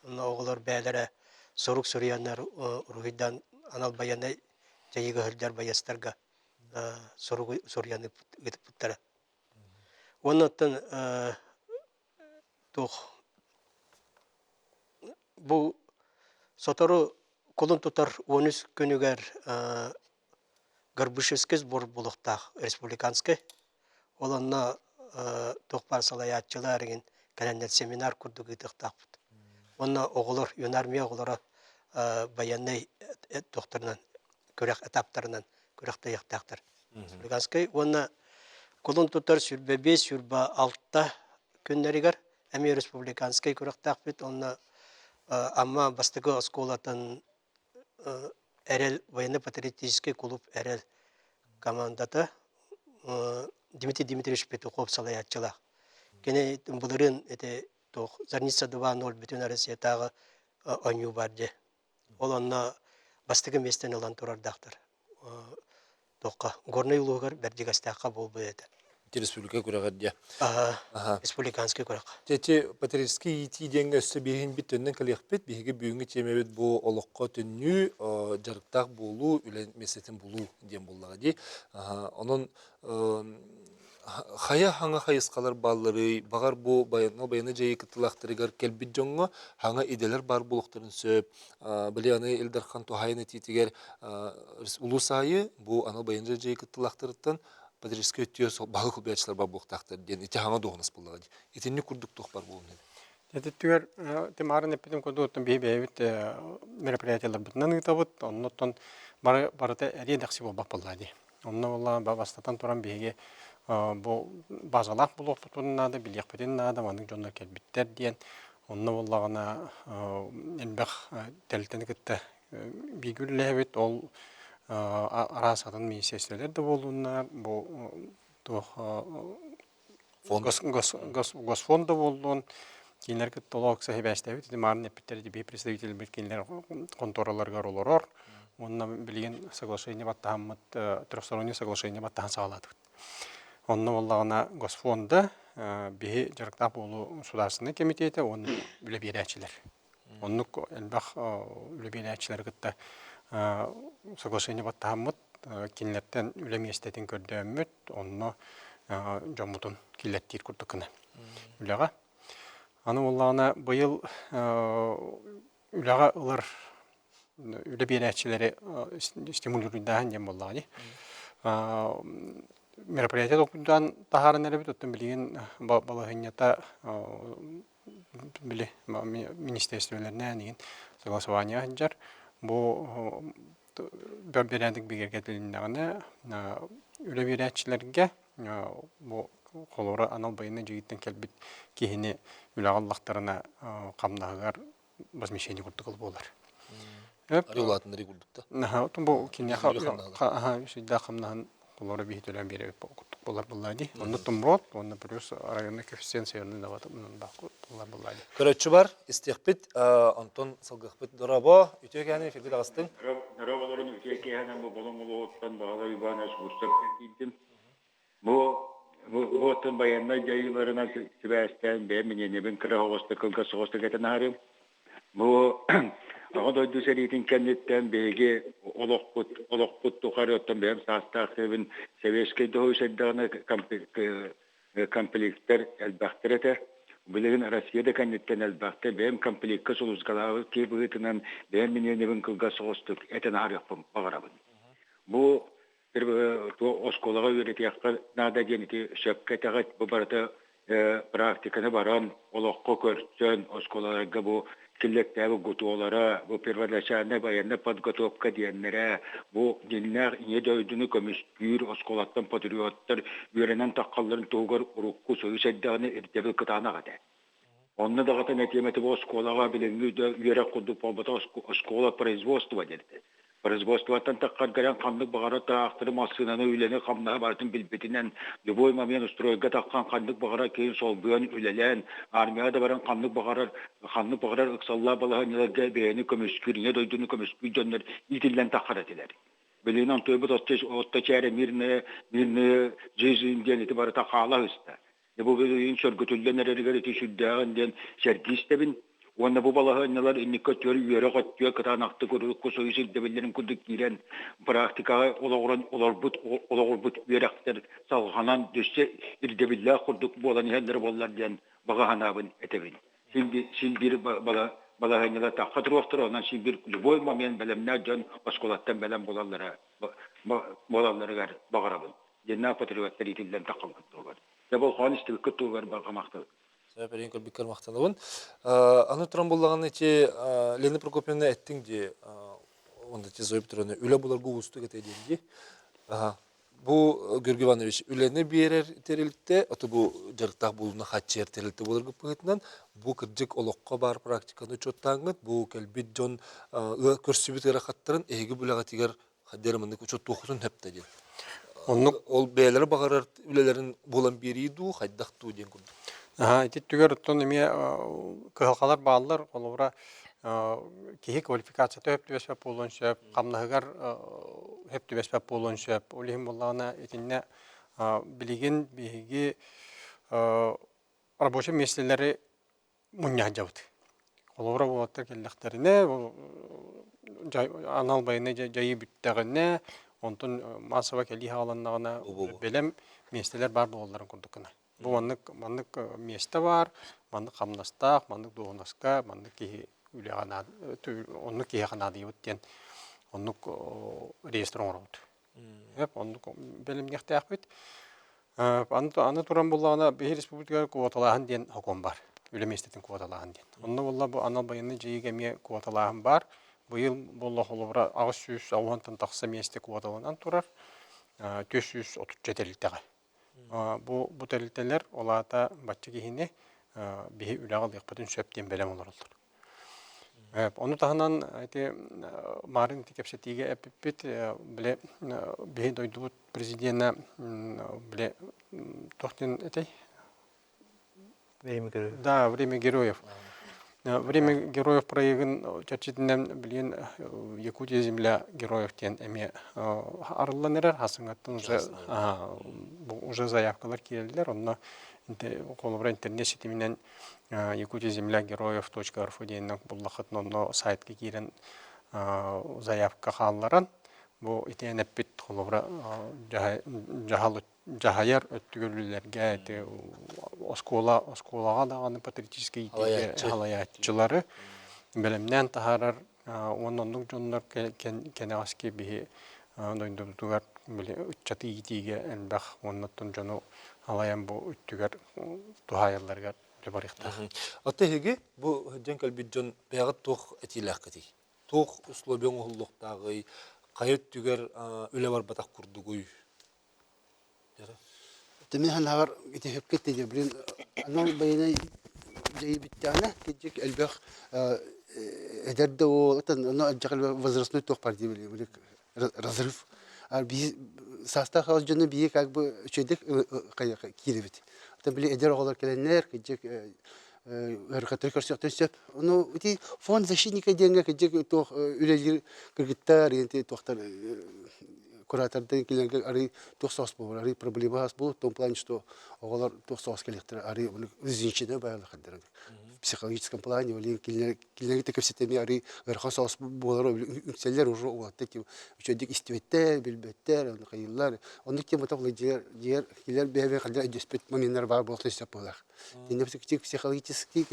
Онно оҕолор бэйэлэрэ сурук суруйаннар уруһуйдаан анал байыаннай дьайыыга сылдьар байыастарга суругу суруйан ыыппыттара. Уонна оттон туох бу сотору кулун тутар 13 күнүгэр Горбушевский сбор буолуохтаах республиканскай. Ол онно туох баар салайааччылар игин кэлэннэр семинар курдук ыытыахтаахпыт. Уонна оҕолор, юнармия оҕолоро байыаннай туохтарынан күрэх этаптарынан күрэхтэһиэхтээхтэр. Республиканскай уонна кулун тутар 25, 26 күннэригэр эмиэ республиканскай күрэхтээхпит. Онно Амма бастакы оскуолатын Эрэл военно-патриотическай клуб Эрэл командата Дмитрий Дмитриевич Петухов салайааччылаах. Кини былырыын ити туох Зарница 2.0 бүтүн Россиятааҕы оонньуу бар дии. Ол онно бастакы миэстэни ылан турардаахтар. Туохха Горнай улууһугар Бэрдьигэстээххэ буолбут этэ. Ити республика күрэҕэр диэ. Аха, республиканский күрэх. Ити патриотический иитии диэҥҥэ өссө биһигин бит төннөн кэлиэхпит. Биһиги бүгүҥҥү тиэмэбит бу олоххо төннүү, дьарыктаах буолуу, үлэ миэстэтин булуу диэн буоллаҕа дии. Онон. Хайа хаҥа хайысхалар баалларый? Баҕар бу байыаннай байыаннай дьайыы кыттыылаахтарыгар кэлбит дьоҥҥо хаҥа идэлэр баар буолуохтарын сөп. Били аны Ил Дархан туһаайан этиитигэр улуус аайы бу анал байыаннай дьайыы кыттыылаахтарыттан патриотическай өттүгэр баһылык солбуйааччылар баар буолуохтаахтар диэн ити хаҥа дуоһунас буоллаҕа дии. Итинник курдук туох баар буолуон Ити түгэр Тимарын эппитин курдук биһи бэйэбит мероприятиеларбытынан ыытабыт. Оннуттан бары барыта эриэ-дэхси буолбат буоллаа дии. Онно буоллаҕа бастатан туран биһиги бу базалаах буолуохпутун наада, билиэхпитин наада, маннык дьоннор кэлбиттэр диэн. Онно буоллаҕына элбэх тэрилтэни кытта бииргэ үлэлэһэбит. Ол араас атын министиэристибэлэр да буоллуннар, бу туох Госфонд да буоллун, кинилэр кытта олох ыкса сибээстээбит. Ити маарын эппиттэр ити биһи представителбит кинилэр хонтуораларыгар олорор. Уонна билигин соглашение баттаһаммыт, трехстороннее соглашение баттаһан саҕалаатыбыт. Онно буоллаҕына Госфонда биһи дьарыктаах буолуу судаарыстыбаннай кэмитиэтэ уонна үлэ биэрээччилэр. Оннук элбэх үлэ биэрээччилэри кытта соглашение баттаһаммыт, кинилэртэн үлэ миэстэтин көрдөөммүт, онно дьоммутун киллэртиир курдук гына үлэҕэ. Аны буоллаҕына быйыл үлэҕэ ылар үлэ биэрээччилэри стимулируйдааһын диэн буоллаҕа дии. Мероприятие толкуйдаан таһааран эрэбит, оттон билигин балаһыанньата били министиэристибэлэринээн игин согласование сылдьар. Бу бэрээдэк бигэргэтилиннэҕинэ үлэ биэрээччилэргэ бу холобура анал байыаннай дьайыыттан кэлбит киһини үлэҕэ ыллахтарына хамнаһыгар возмещение курдук буолар. Улаатыннарыы курдук да. Бу киниэхэ үсүйдээх хамнаһын олору биһи төлөөн биэрэбит курдук буолар буоллаа дии. Онно тумбуот, уонна плюс районный коэффициент северный буолар буоллаа дии. Көрөччү бар, истиэхпит, онтон салгыахпыт. Дорообо, үтүө кэһэни эфиргэ таҕыстыҥ. Дорооболорун үтүө киэһэнэн бу Болоҥ улууһуттан Баһылай Иванович Бурцев киирдим. Бу бу оттон байыаннай дьайыыларынан сибээстээн бэйэм миниэнньэбин кыра соҕустук кылгас соҕустук этэн аһарыым. Бу Аҕа дойду сэриитин кэнниттэн биһиги олохпут олохпут тухары оттон бэйэм саастаах киһибин сэбиэскэй доһуй сэрдэҕинэ комплектар элбэхтэр этэ. Билигин Россия да кэнниттэн элбэхтэр. Бэйэм комплекка сулууспалаабыт киһи быһыытынан бэйэм миниэнньэбин кылгас соҕустук этэн аһарыахпын баҕарабын. Бу оскуолаҕа үөрэтиэххэ наада диэн ити сөпкө этэҕит. Бу барыта практиканы баран, олоххо көрсөн, оскуолаларга бу киллэртээбит гутуолара, бу первоначальная военная подготовка диэннэрэ, бу дьиҥнээх Ийэ дойдуну көмүскүүр оскуолаттан патриоттар үөрэнэн таххалларын туһугар урукку союз эрдэҕинэ ирдэбил кытаанах этэ. Онно даҕатан этиэм этэ бу оскуолаҕа билиҥҥи да үөрэх курдук буолбатах оскуола производства диэн этэ. Производствоттан таххаргаран ханнык баҕарар тыраахтары, массыынаны, үлэни, хамнаһы барытын билбитинэн, любой момент стройга таххан ханнык баҕарар киһи солбуйан үлэлээн, армияҕа да баран ханнык баҕарар ханнык баҕарар ыксаллаах балаһыанньаларга бэйэни көмүскүүр, ийэ дойдуну көмүскүүр дьоннор иитиллэн таххар этилэр. Билигин онтуйбут отто чээрэ мирное, мирное жизнь диэн ити барыта хаала ыста. Дьэ бу билигин сөргүтүллэн эрэригэр ити сүрдээҕин диэн сэргии истэбин. Уонна бу балаһыанньалар инникки өттүгэр үөрэх өттүгэр кытаанахтык урукку союз ирдэбиллэрин курдук киирэн практикаҕа олоҕуран олорбут олоҕурбут үөрэхтэр салҕанан өссө ирдэбиллээх курдук буолан иһэллэрэ буоллар диэн баҕа санаабын этэбин. Син биир балаһыанньалар тахха туруохтара, онон син биир любой момент бэлэмнээх дьон оскуолаттан бэлэм буолаллара буолалларыгар баҕарабын. Дьиннээх патриоттар иитиллэн таххаллар туһугар. Дьэ болхоон истибиккит туһугар барҕа махтал. Сөп, эриэн көрбүккэр махтанабын. Аны туран буллаҕына ити Лена Прокопьевна эттиҥ дии, онно ити Зоя Петровна үлэ буларга уустук этэ диэн дии. Бу Георгий Иванович үлэни биэрэр тэрилтэ, ото бу дьарыктаах буолууну хааччыйар тэрилтэ буоларгыт быһыытынан, бу кырдьык олоххо баар практиканы учуоттааҥҥыт, бу кэлбит дьон көрсүбүт ыарахаттарын эһиги үлэҕитигэр хайдах маннык учуоттуоххутун сөптө диэн. Оннук Ол бэйэлэрэ баҕарар үлэлэрин булан биэрии дуу, хайдах дуу диэн курдук. Аһа, ити түгэр оттон эмиэ кыһалҕалар бааллар. Холобура, киһи квалификацията сөп түбэспэт буолуон сөп, хамнаһыгар сөп түбэспэт буолуон сөп. Ол иһин буоллаҕына итиннэ билигин биһиги рабочай миэстэлэри мунньа сылдьабыт. Холобура, уолаттар кэллэхтэринэ, анал байыаннай дьайыы бүттэҕинэ, Онтон массово кэлии хааланнаҕына бэлэм миэстэлэр баар буолалларын курдук гына. Бу маннык маннык миэстэ баар, маннык хамнастаах, маннык дуоһунаска, маннык киһи үлэҕэ наад оннук киһиэхэ наадыйабыт диэн оннук реестр оҥоробут. Оннук бэлэмниэхтээхпит. Аны, аны туран буллаҕына биһи республикаҕа квоталааһын диэн сокуон баар. Үлэ миэстэтин квоталааһын диэн. Онно буолла бу анал байыаннай дьайыыга эмиэ квоталааһын баар. Быйыл буолла холобура 800 тахса миэстэ квоталанан турар. 430 тэрилтэҕэ. Бу, бу тэрилтэлэр ол аата бачча киһини биһи үлэҕэ ылыахпытын сөп диэн бэлэм олороллор. Ону таһынан ити марын ити кэпсэтиигэ эппиппит били биһи дойдубут президенэ били туох диэн этэй Время героев. Да, Время героев. Время героев проегын чэрчитинэн билигин Якутия земля героев диэн эмиэ арыллан эрэр. Хасыҥаттан уже уже заявкалар киирэллэр. Онно холобура интернет ситиминэн Якутия земля героев .рф диэнинэн буллаххытына онно сайтка киирэн заявка хаалларан бу итиэн эппит холобура дьаһал дьаһайар өттүгэр үлэлэргэ ити оскуола оскуолаҕа даҕаны патриотическай иитиигэ салайааччылары бэлэмнээн таһаарар уонна оннук дьоннор кэнэҕэски биһи дойдубутугар били ыччаты иитиигэ элбэх уонна оттон дьону алайан бу өттүгэр туһаайалларыгар үлэ барыахтаах. Оттон эһиги бу сылдьан кэлбит дьон бэйэҕит туох этиилээххитий? Туох условия оҥоһуллуохтааҕый? Хайа өттүгэр үлэ барбатах курдугуй? Тимир ханаҕар ити сөпкө эттэ блин анал байыаннай дьайыы бүттэҕинэ кырдьык элбэх эдэр да уол ону алдьархай возрастной туох бар дии били разрыв биир саастаах аҕыс дьону биир как бы үчүгэйдик киирэбит оттон били эдэр оҕолор кэлэннэр кырдьык ыарахаттары көрсүөхтэрин сөп ону ити фонд защитника диэҥҥэ кырдьык туох үлэлиир кыргыттар туохтар куратордан кинилэргэ арый туох соҕус буолар арый проблема хас буолуо в том плане что оҕолор туох соҕус кэлиэхтэрэ арый взвинченный баалаханнар в психологическом плане или кинилэр кинилэргэ кэпсэтэмий арый ыарахан соҕус буолар үҥсэллэр уже уолаттар үчүгэйдик истибэттэр билбэттэр ону хайыыллар оннук темата дьиэр дьиэр кинилэр бэйэ бэйэ өйдөспүт моменнар баар буолуохтарын сөп буолар психологический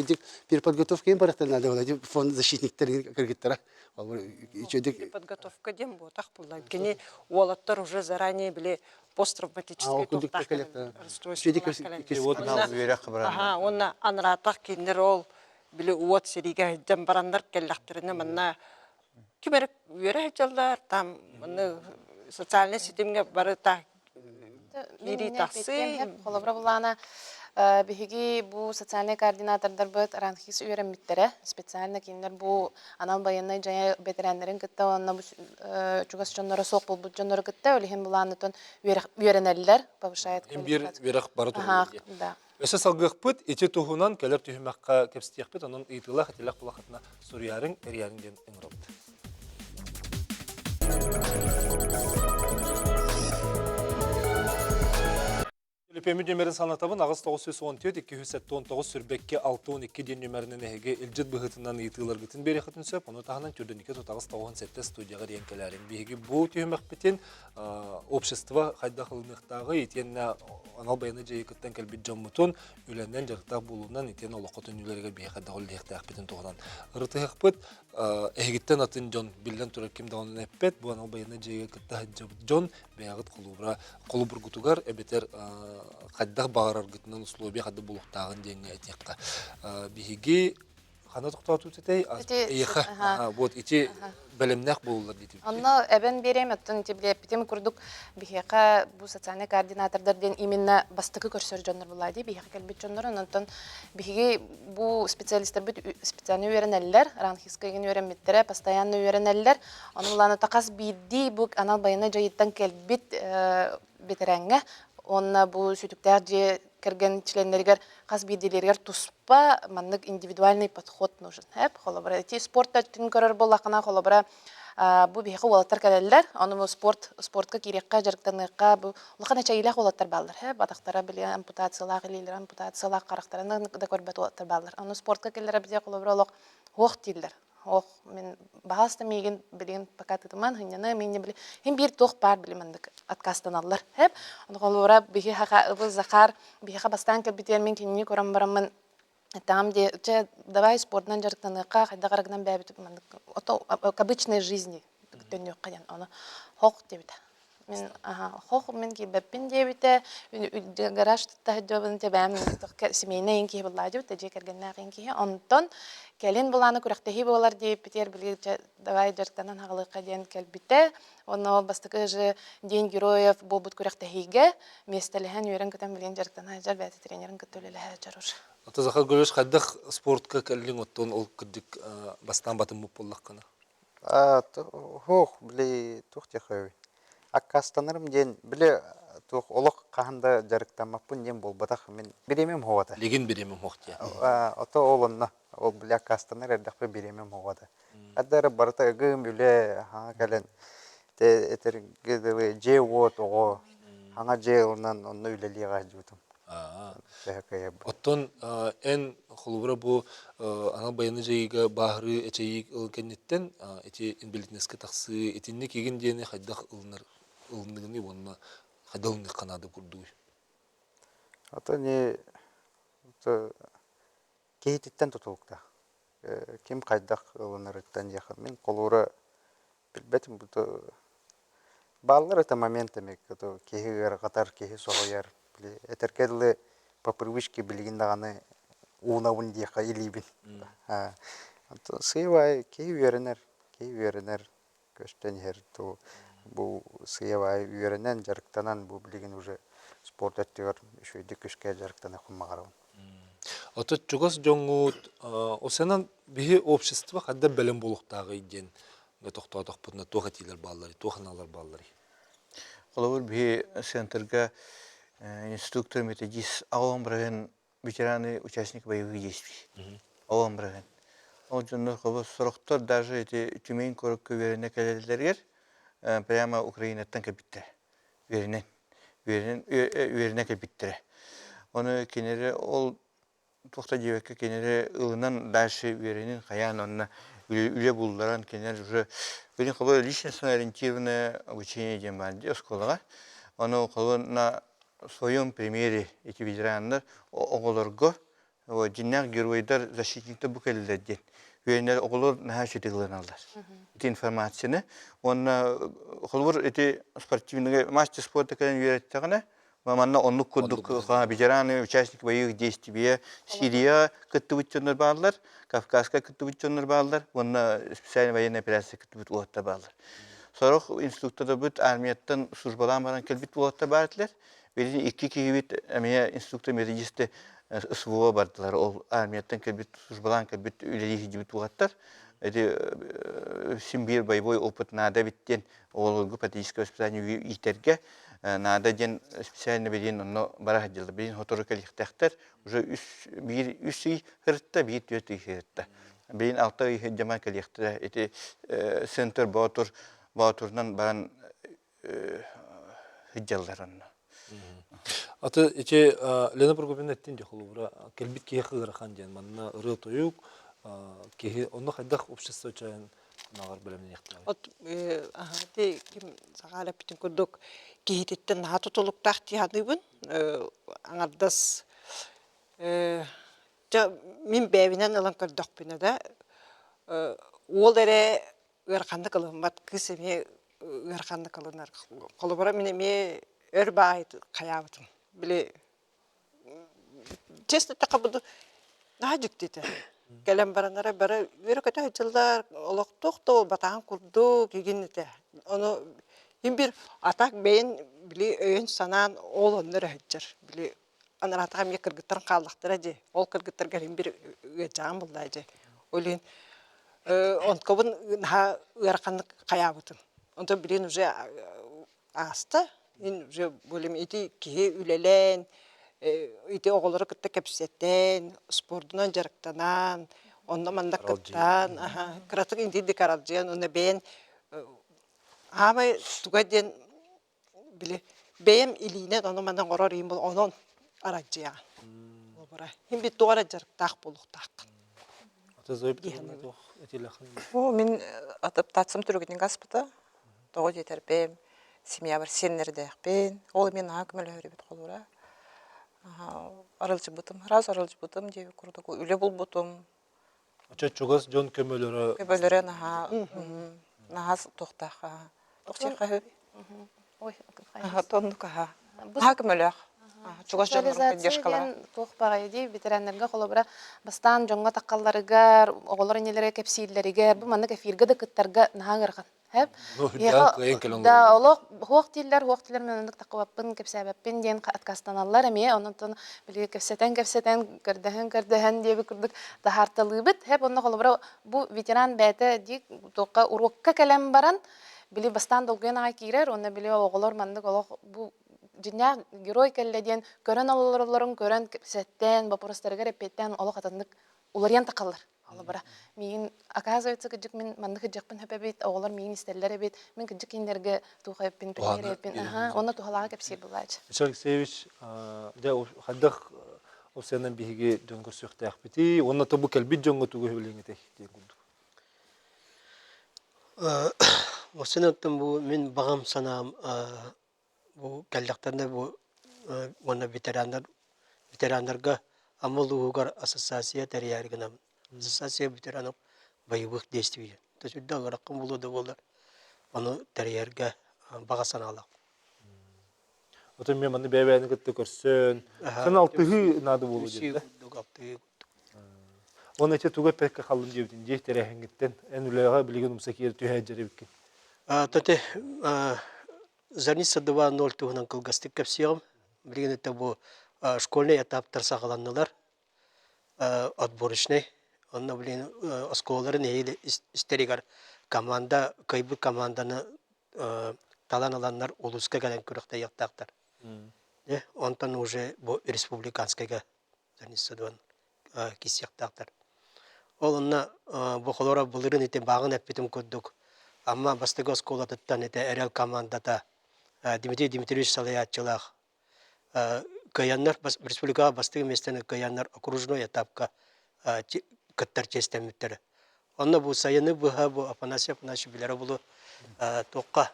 переподготовка им барахтан надо фонд защитниктар кыргыттара Подготовка диэн буотах булла. Кини уолаттар уже заранее били посттравматическай туохтаах Аха, уонна анараатах кинилэр ол били уот сэриигэ сылдьан бараннар кэллэхтэринэ манна ким эрэ үөрэ сылдьаллар, там манна социальнай ситимҥэ бары та Киирии тахсыы. Холобура булаана биһиги бу социальнай координатордарбыт РАНХИС үөрэммиттэрэ. Специально кинилэр бу анал байыаннай дьайыы бэтэрээннэрин кытта уонна бу чугас дьонноро суох буолбут дьоннору кытта ол иһин былаанытын үөрэнэллэр, повышает Биир үөрэх бары туһунан. Да. Өссө салгыахпыт, ити туһунан кэлэр түһүмэххэ кэпсэтиэхпит, онон ыйытыылаах итилэх булахатына суруйаарыҥ, эрийээриҥ диэн ыҥырабыт. Төлөпүөммүт нүөмэрин санатабын 8914 279 сүрбэкки 612 диэн нүөмэринэн эһиги илдьит быһыытынан ыйытыыларгытын биэриэххитин сөп. Ону таһынан түрдэники тутаҕыс тоҕуһун сэттэ студияҕа диэн кэлээриҥ. Биһиги бу түһүмэхпитин общество хайдах ылыныахтааҕый итиэннэ анал байыаннай дьайыы кыттан кэлбит дьоммутун үлэнэн дьарыктаах буолуунан итиэннэ олоххо төннүүлэригэр биһиэхэ хайдах үлэлиэхтээхпитин туһунан ырытыһыахпыт. Эһигиттэн атын дьон биллэн турар ким даҕаны эппэт бу анал байыаннай дьайыыга кытта сылдьыбыт дьон бэйэҕит холобура холобургутугар эбэтэр хайдах баҕараргытынан условия хайдах буолуохтааҕын диэҥҥэ этиэххэ. Биһиги хана тохтоотубут этэй? Эйиэхэ. Вот ити бэлэмнээх буолулар диэтибит. Онно эбэн биэриэм, оттон ити билиэппитим курдук биһиэхэ бу социальный координатордар диэн именно бастакы көрсөр дьоннор буолла дии, биһиэхэ кэлбит дьоннор. Онтон биһиги бу специалистарбыт специально үөрэнэллэр, ранхиска игин үөрэммиттэрэ, постоянно үөрэнэллэр. Ону улаана хас биирдии бу анал байыаннай дьайыыттан кэлбит бэтэрээҥҥэ уонна бу сүтүктээх дьиэ кэргэн членнэригэр хас биирдиилэригэр туспа маннык индивидуальный подход нужен. Холобура, ити спорт өттүн көрөр буоллаххына, холобура, бу биһиэхэ уолаттар кэлэллэр, ону бу спорт спортка киириэххэ, дьарыктаныахха, бу улахан эчэйиилээх уолаттар бааллар. Батахтара били ампутациялаах, илиилэрэ ампутациялаах, харахтарын да көрбөт уолаттар бааллар. Ону спортка кэллэрэ бизэ холобура олох суох дииллэр. Ох, мин баһаалыста миигин билигин пока тытыман хынньана миинне били хин биир туох баар били маннык отказтаналлар. Хэп. Ону холура биһи хаха ыбыл Захар биһиэхэ бастаан кэлбитигэр мин кинини көрөн бараммын там где чэ давай спортунан дьарыктаныахха хайдах арыгынан бэйэбит маннык ото к обычной жизни төннүөххэ диэн ону хох диэбитэ мин хох мин киирбэппин диэбитэ гараж таһырдьабын тэбээм семейный ин киһи буллаа диэбит дьиэ кэргэннээх ин киһи онтон кэлин былааны күрэхтэһии буолар диэбиппитигэр били давай дьарыктанан хаҕалыахха диэн кэлбитэ уонна ол бастакы же день героев буолбут күрэхтэһиигэ миэстэлэһэн үөрэн-көтөн билигин дьарыктана сылдьар бэйэтэ тренерин кытта үлэлэһэ сылдьар уже Ата Захар Григорьевич хайдах спортка кэллиҥ оттон ол кырдьык бастаан батыммыт буоллаххына? Суох, били туох диэххэ Аккаастанарым диэн, били туох олох хаһан да дьарыктаммаппын диэн буолбатах. Мин бириэмэм суох этэ. Билигин бириэмэм суох диэн. Ото ол онно ол били аккаастанар эрдэхпинэ бириэмэм суох этэ. Хата эрэ барыта ыгым, үлэ хаҥа кэлэн этэргэ дылы дьиэ-уот, оҕо хаҥа дьиэ ылынан онно үлэлиэҕэ сылдьыбытым. Оттон эн холобура бу анал байыаннай дьайыыга бааһырыы эчэйии ыл кэнниттэн ити инбэлиитинэскэ тахсыы итинник игин диэни хайдах ылынар ылынныгыный уонна хайдах ылыныахха наада курдугуй? Ото не киһититтэн тутулуктаах. Ким хайдах ылынарыттан диэхэ мин холуура билбэтим бааллар это моментами киһи ыарырҕатар, киһи соһуйар. Этэргэ дылы по привычке билигин даҕаны уунабын диэххэ илиибин. Сыыйа киһи үөрэнэр, киһи үөрэнэр көстөн иһэр ту бу сыыйа үөрэнэн, дьарыктанан бу билигин уже спорт өттүгэр үчүгэйдик күүскэ дьарыктаныахпын баҕарабын. Оттон чугас дьоҥҥут осенан биһи общество хайдах бэлэм буолуохтааҕый диэн тохтоотохпутуна туох этиилэр баалларый, туох аналлар баалларый? Холобур, биһи центрга инструктор методист аҕалан быраһын ветераны участник боевых действий. Аҕалан быраһын. Ол дьоннор холобур сорохтор даже эти Тюмень куоракка үөрэнэ кэлэллэригэр прямо Украинаттан кэлбиттэр. Үөрэнэн үөрэнэ кэлбиттэрэ. Ону кинилэри ол туох да диэбэккэ кинилэри ылынан дальше үөрэнин хайаан онно үлэ булларан кинилэр уже билин холобур личностно ориентированное обучение диэн баар дии оскуолаҕа. Ону холобур на своем примере эти ветераннар оҕолорго дьиннээх геройдар защитниктар бу кэллилэр диэн үөрэнэр оҕолор наһаа үчүгэй ылыналлар ити информацияны уонна холобур ити спортивный мастер спорта кэлэн үөрэттэҕинэ манна оннук курдук ветераны участники боевых действий Сирия кыттыбыт дьоннор бааллар Кавказка кыттыбыт дьоннор бааллар уонна специальная военная операция кыттыбыт уолаттар бааллар сорох инструктордарбыт армияттан службалаан баран кэлбит уолаттар баар этилэр Билигин икки киһибит эмиэ инструктор-методисты СВО бардылар. Ол армияттан кэлбит, службалаан кэлбит үлэлии сылдьыбыт уолаттар. Эти син биир боевой опыт наада эбит диэн оҕолорго патриотическое воспитание иитэргэ наада диэн специально билигин онно бара сылдьаллар. Билигин сотору кэлиэхтээхтэр. Уже үс, биир үс ый сырытта, биир түөрт ый сырытта. Билигин алта ый сылдьаман кэлиэхтэрэ. Ити центр Боотур Боотурунан баран сылдьаллар онно. Аты ити Лена Прокопьевна эттин дии холобура кэлбит киһиэхэ ыарахан диэн манна ырыа-тойук киһи онно хайдах общество чайын наҕар бэлэмниэхтээҕий? От ити ким саҕа эппитин курдук киһититтэн наһаа тутулуктаах дии саныыбын. Аҥардас дьэ мин бэйэбинэн ылан көрдөхпүнэ да уол эрэ ыараханнык ылыммат кыыс эмиэ ыараханнык ылынар. Холобура мин эмиэ өр баайы хайаабытым. Били честно эттэххэ буду наһаа дьикти этэ. Кэлэн бараннара бары үөрэ-көтө сылдьаллар, олохтоох да буолбатаҕын курдук игин этэ. Ону мин бир а так бэйэн били өйүн-санаан ол онно эрэ сылдьар. Били анараатаҕа эмиэ кыргыттарым хааллахтара дии. Ол кыргыттарга иһин бир ыалдьаҕым буллаа дии. Ол иһин онкобун наһаа ыараханнык хайаабытым. Онтон билигин уже ааста. Мин уже более ити киһи үлэлээн, ити оҕолору кытта кэпсэтэн, спордунан дьарыктанан, онно-манна кыттан, кыратык интиирдик аралдьыйан, уонна бэйэн аамай туга диэн били бэйэм илиинэн ону-маны оҥорор иһин онон аралдьыйаҕын. Холобура, иһин бит туох эрэ дьарыктаах буолуохтааххын. Ата Зоя Петровна туох этиилэххин? Оо, мин адаптациям түргэнник аспыта. Тоҕо диэтэрбэм, семьябар сиэннэрдээхпин. Ол эмиэ наһаа көмөлөһөр эбит холура. Арылдьыбытым, сразу арылдьыбытым диэбит курдук үлэ булбутум. Очо чугас дьон көмөлөрө Көмөлөрө наһаа наһаа туохтаах туох Ой, тоннук аха. Наһаа көмөлөөх. Чугас дьоннорун поддержкалара. Туох баҕайы дии ветераннарга холобура бастаан дьоҥҥо таххалларыгар, оҕолор иннилэрэ кэпсииллэригэр, бу маннык эфиргэ да кыттарга наһаа ыарахан. Да, олох хуох дииллэр, хуох дииллэр мен оннук таххыбаппын, кэпсээбэппин диэн отказтаналлар эмиэ. Онон били кэпсэтэн-кэпсэтэн, көрдөһөн-көрдөһөн диэбит курдук таһаарталыыбыт. Хэп онно холобура бу ветеран бэйэтэ дии туохха уруокка кэлэн баран били бастаан долгуйан аҕай киирэр уонна били оҕолор маннык олох бу дьиҥнээх герой кэллэ диэн көрөн олороллорун көрөн кэпсэттээн боппуруостарыгар эппиэттээн олох атыннык уларыйан тахаллар холобура миигин оказывается кыдьык мин маннык кыдьыкпын хөп эбит оҕолор миигин истэллэр эбит мин кыдьык кинилэргэ туох эппин пример эппин аха уонна туһалааҕы кэпсиир булаачы Мишель Алексеевич дьэ хайдах ол сыанан биһиги дьон көрсүөхтээхпитий уонна то бу кэлбит дьоҥҥо тугу сөбүлэҥитэй диэн курдук Оттон бу мин баҕам санаам бу кэллэхтэринэ бу уонна ветераннар ветераннарга Амма улууһугар ассоциация тэрийээри гынабын. Ассоциация ветеранов боевых действий диэн. То есть үрдэ ыараххан буолуо да буоллар, ону тэрийэргэ баҕа санаалаахпын. Отон мен манны бэйэ-бэйэни кытта көрсөн, сан алтыһыы наада буолуо диэн да. Курдук алтыһыы курдук. Уонна ити тугу эппэккэ халлым диэбитин дии тэрээһиҥҥиттэн эн үлэҕэ билигин умса киэр түһэ дьэрэбиккин. Тати Зарница 2.0 туһунан кылгастык кэпсиэҕим. Билигин это бу школьный этаптар саҕаланнылар. Отборочный. Онно блин оскуолаларын эһиил истэригэр команда кыайбыт команданы талан ыланнар улууска кэлэн күрэхтэһиэхтээхтэр. Онтон уже бу республиканскайга Зарница киирсиэхтээхтэр. Ол онно бу холоро былырыын ити бааҕын эппитим курдук Амма бастакы оскуолатыттан ити Эрэл командата Дмитрий Дмитриевич салайааччылаах кыайаннар республикаҕа бастакы миэстэни кыайаннар окружной этапка кыттар чиэстэммиттэрэ. Онно бу сайыны быһа бу Афанасий Афанасьевич билэрэ булу туохха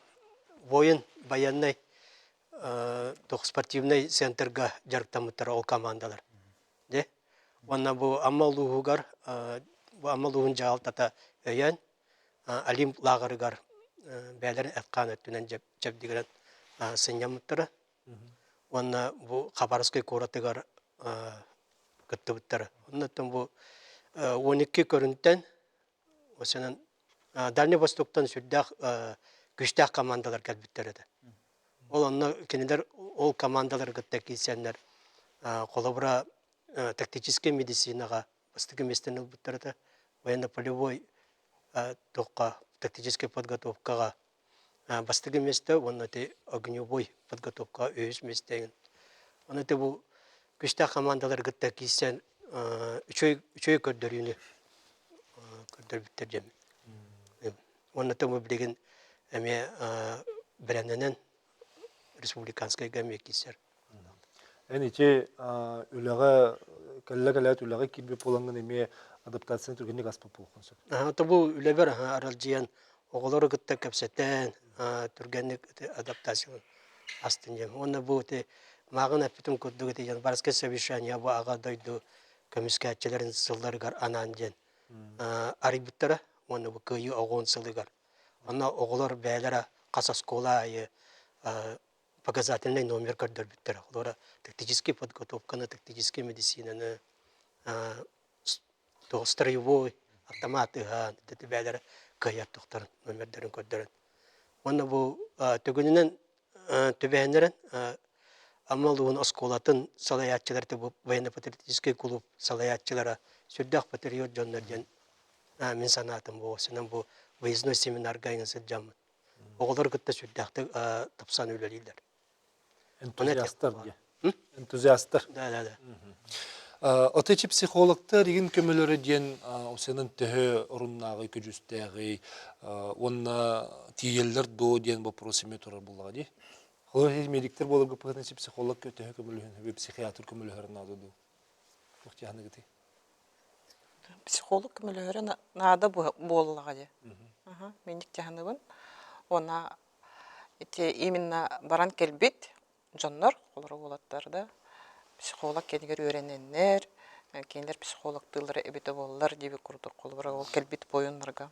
воин военный туох спортивнай центрга дьарыктаммыттара ол командалар. Де? Уонна бу Амма улууһугар бу Амма улууһун дьаһалтата өйөөн Олимп лааҕырыгар бэйэлэрин эт-хаан өттүнэн чэбдигирэн сынньаммыттара. Уонна бу Хабаровскай куоратыгар кыттыбыттара. Оннуттан бу 12 көрүнтэн осенан Дальний Востоктан сүрдээх күүстээх командалар кэлбиттэр этэ. Ол онно кинилэр ол командалары кытта киирсэннэр холобура тактическай медицинаҕа бастакы миэстэни ылбыттар этэ. Военно-полевой туохха тактическай подготовкаҕа бастакы миэстэ уонна ити огневой подготовкаҕа үһүс миэстэҥин. Ону ити бу күүстээх командалары кытта киирсэн үчүгэй үчүгэй көрдөрүүнү көрдөрбүттэр диэн. Уонна бу билигин эмиэ бэлэмнэнэн республиканскайга эмиэ киирсэр. Эн ити үлэҕэ кэллэ кэлээт үлэҕэ киирбит буолаҥҥын эмиэ адаптацияны түргэнник аспыт буолуоххун сөп. Ото бу үлэбэр аралдьыйан оҕолору кытта кэпсэтэн түргэнник адаптацияны астын диэн. Уонна бу ити мааҕын эппитим курдук ити январское совещание бу аҕа дойду көмүскээччилэрин сылларыгар анаан диэн арыйбыттара уонна бу кыайыы оҕуон сылыгар. Онно оҕолор бэйэлэрэ хас оскуола аайы показательный номер көрдөрбүттэрэ. Холобура, тактический подготовканы, тактический медицинаны, туох строевой автомат ыһан, бэйэлэрэ кыайар тухтарын номердарын көрдөрөн. Уонна бу төгүнүнэн түбэһиннэрэн Амма улууһун оскуолатын салайааччылара бу военно-патриотическай клуб салайааччылара сүрдээх патриот дьоннор диэн мин санаатым бу осынан бу выездной семинарга сылдьаммын оҕолору кытта сүрдээхтик тапсан үлэлииллэр. Энтузиастар диye. Энтузиастар. Да, да, да. Ото ичи психологтар игин көмөлөрө диэн осенын төһө оруннааҕый, көдьүүстээҕий уонна тиийэллэр дуо диэн вопрос эмиэ турар буоллаҕа дии. Холор медиктер буоларга пыһытын психолог төһө көмөлөһөн, психиатр көмөлөһөр наада дуу? Туох дьаһаныгытый? Психолог көмөлөһөрө наада буоллаҕа дии. Мин дьаһаныбын. Уонна ити именно баран кэлбит дьоннор, олору уолаттар да, психолог кэннигэр үөрэнэннэр, кинилэр психологтыыллара эбитэ буоллар диэбит курдук холобура ол кэлбит буойуннарга.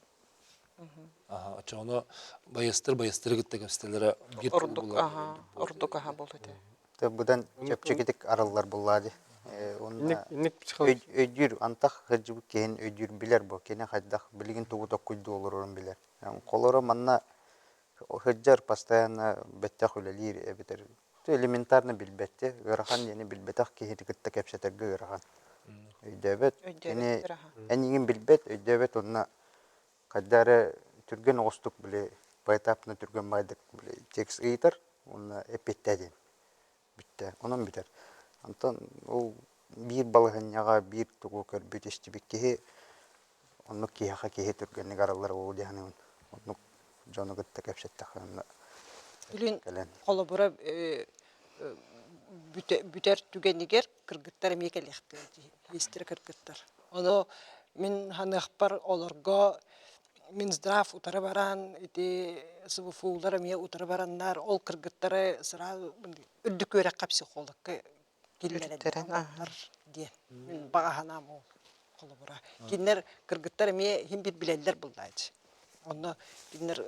Оччоҕуна байыастар байыастары кытта кэпсэтэллэрэ биир Ордук аха, ордук аха буолуо этэ. Быдан чэпчэкитик арыллар буллаа дии. Уонна өйдүүр, антах сылдьыбыт киһин өйдүүр билэр бу. Кини хайдах билигин тугу токкуйдуу олорорун билэр. Холоро манна сылдьар постоянно бэттэх үлэлиир эбэтэр элементарно билбэт ыарахан диэни билбэтэх киһини кытта кэпсэтэргэ ыарахан. Өйдөөбөт. Кини эйигин билбэт, өйдөөбөт уонна хайда эрэ түргэн оҕустук били поэтапно түргэн баайдык били текст ыйытар уонна эппиэттээ диэн бүттэ. Онон бүтэр. Онтон ол биир балаһыанньаҕа биир тугу көрбүт истибит киһи оннук киһиэхэ киһи түргэнник арыллар буолуо дии саныыбын. Оннук дьону кытта кэпсэттэххэ онно Билин кэлэн. холобура бүтэр түгэнигэр кыргыттар эмиэ кэлиэхтэрэ дии, биэстэрэ кыргыттар. Ону мин ханыахпар олорго Минздрав утары баран, ити СВФУлар эмиэ утары бараннар, ол кыргыттары сразу үрдүк үөрэххэ психологка киллэрэллэр диэн мин баҕа санаам ол холобура. Кинилэр кыргыттар эмиэ иһин бир билэллэр буллааччы. Онно кинилэр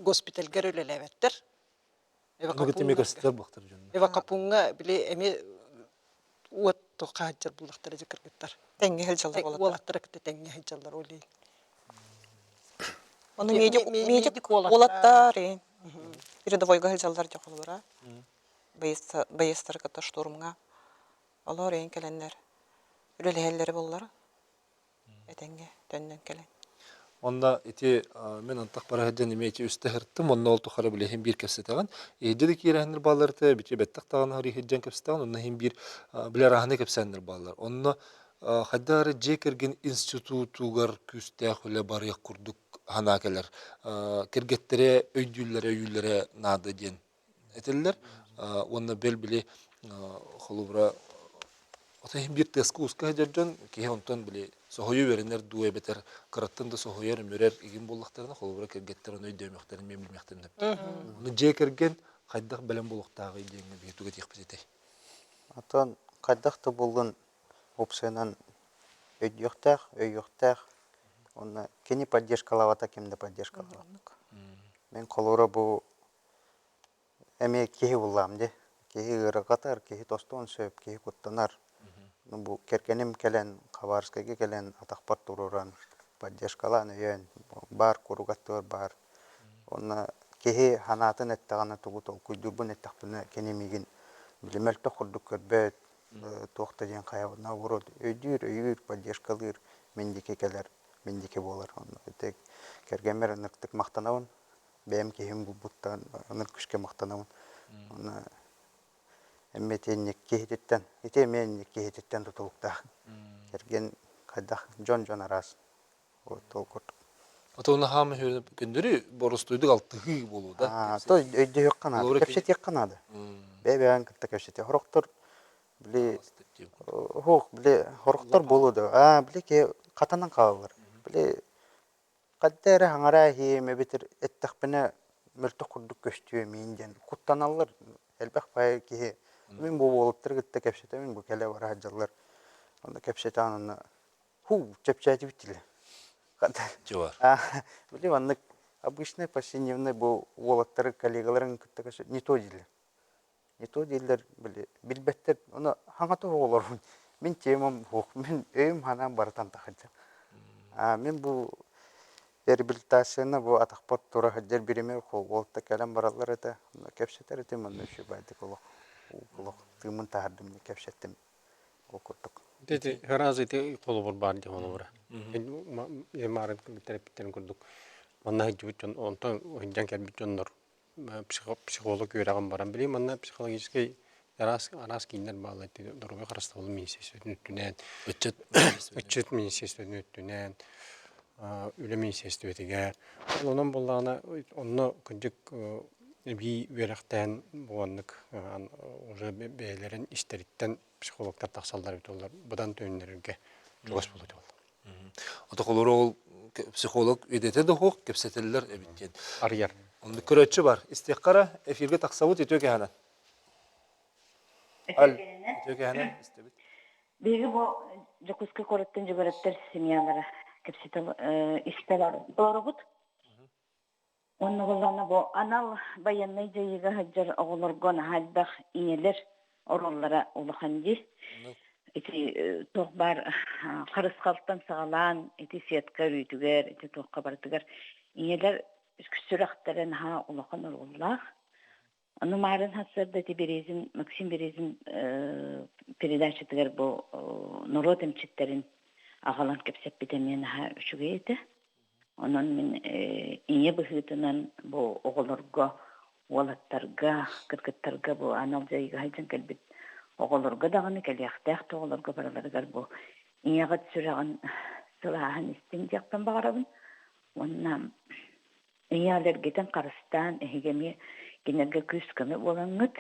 госпитальгар үлэлээбэттэр. Эвакопуҥҥа били эмиэ уот хаһыдьар буллахтара дьэ кыргыттар. Тэҥҥэ сылдьаллар уолаттар. Уолаттара кытта тэҥҥэ сылдьаллар ол иһин. Ону медик медик уолаттар передовойга сылдьаллар дьэ холобура. Байыастары кытта штурмҥа олор эйин кэлэннэр үлэлэһэллэрэ буоллар этэҥҥэ төннөн кэлэн. Онно ити мин антах бара сылдьан эмиэ ити үстэ сырыттым, онно ол тухары билиһин биир кэпсэтэҕин. Иһирдьэ да киирэһиннэр баалларыта, бити бэттэх даҕаны хары иһирдьэн кэпсэтэҕин, онно иһин биир билэр аһаны кэпсээннэр бааллар. Онно хайдах эрэ дьиэ кэргэн институтугар күүстээх үлэ барыах курдук санаа кэлэр. Кэргэттэрэ өйдүүллэрэ, өйүүллэрэ наада диэн этэллэр. Уонна бэл били холобура Отой иһин биир тыаска-ууска сылдьар дьон киһи онтон били соһуйа үөрэнэр дуу эбэтэр кыраттан да соһуйар, өмүрэр игин буоллахтарына холобура кэргэттэр ону өйдөөмөхтөрүн эмиэ билимиэхтэрин сөп. Ону дьиэ кэргэн хайдах бэлэм буолуохтааҕый диэҥҥэ биһиги тугу этиэхпит этэй? Оттон хайдах да буоллун уопсайынан өйдүөхтээх, өйүөхтээх уонна кини поддержкалаабата ким да поддержкалаабат. Мин холобура бу Эмиэ киһи буллаам дии. Киһи ыарырҕатар, киһи тостуон сөп, киһи куттанар. Бу кэргэним кэлэн, Хабаровскайга кэлэн атахпар туруоран, поддержкалаан өйөөн, баар куруук аттыбар баар. Уонна киһи санаатын эттэҕинэ, тугу толкуйдуурбун эттэхпинэ, кини миигин били мөлтөх курдук көрбөт, туох да диэн хайабын наоборот өйдүүр, өйүүр, поддержкалыыр, мин диэки кэлэр, мин диэки буолар. Онно ити кэргэммэр ынырыктык махтанабын. бэйэм киһим булбуттан ыныр күскэ махтанабын. Уонна эмиэ итинник киһититтэн, ити эмиэ инник киһититтэн тутулуктаах. Кэргэн хайдах дьон-дьон араас. Вот ол курдук. Отуна хаама күндөрү боростуйдук алтыһыы буолуу да. То өйдөһүөххэ наада, кэпсэтиэххэ наада. Бэйэ-бэйэҕин кытта кэпсэтиэх. Сорохтор били уһуох били сорохтор буолуо да аа били ки хатанан хаалаллар. Били Хайда эрэ хаҥараа иһиэм эбэтэр эттэхпинэ мөлтөх курдук көстүө миин диэн куттаналлар элбэх баайы киһи мин бу уолаттары кытта кэпсэтэбин бу кэлэ бара сылдьаллар онно кэпсэтэҕин онно һуу чэпчээтибит дииллэр били маннык обычный повседневный бу уолаттары коллегаларын кытта не то дииллэр Не то дииллэр, били, билбэттэр. Ону хаҥата оҕолорбун. Мин темам суох. Мин өйүм-санаам барытан тахырдьар. А мин бу реабилитацияны бу атахпар тура сылдьар биримэ уолта кэлэн бараллар этэ. Онно кэпсэтэр этим, онно үчүгэйдик олох олох тыыммын таһардым диэн кэпсэттим. Ол курдук. Ити ыраас ити холобур баар дии холобура. Марын терапевтэрин курдук манна сылдьыбыт дьон, онтон сылдьан кэлбит дьоннор психолог үөрэҕин баран билигин манна психологическай араас араас кииннэр бааллар доруобуйа харыстабылын министерствотын өттүнэн ыччат ыччат министерствотын өттүнэн үлэ министерствотыгар онон буоллаҕына онно кырдьык эбии үөрэхтээн буоланнык уже бэйэлэрин истэриттэн психологтар тахсаллар эбит олор быдан төннөрөргө чугас буолуо этэ. Отоколору ол психолог идэтэ да суох кэпсэтэллэр эбит диэн. Арыйар. Онно көрөөччү бар. Истиэххэ эрэ эфиргэ тахсабыт үтүө кэһэнэн. Аль, үтүө кэһэнэн истэбит. Биһиги бу Дьокуускай куораттан Дьөгүөрэптэр семьялара кэпсэтэ истэ олоробут. Уонна буоллаҕына бу анал байыаннай дьайыыга сылдьар оҕолорго наһаа элбэх ийэлэр оруоллара улахан дии. Ити туох баар харысхалтан саҕалаан ити сетка өрүүтүгэр, ити туохха барытыгар ийэлэр сүрэхтэрэ наһаа улахан оруоллаах. Ону маарын сарсыарда ити Березин, Максим Березин передачатыгар бу норуот эмчиттэрин аҕалан кэпсэппитэ эмиэ наһаа үчүгэй этэ. Онон мин ийэ быһыытынан бу оҕолорго, уолаттарга, кыргыттарга бу анал дьайыыга сылдьан кэлбит оҕолорго даҕаны кэлиэхтээх да оҕолорго барыларыгар бу ийэҕит сүрэҕин сылааһын истиҥ диэхпин баҕарабын. Уонна Ийэ-аллергитын харыстаан эһиги эмиэ кинилэргэ күүс-көмө буолаҥҥыт,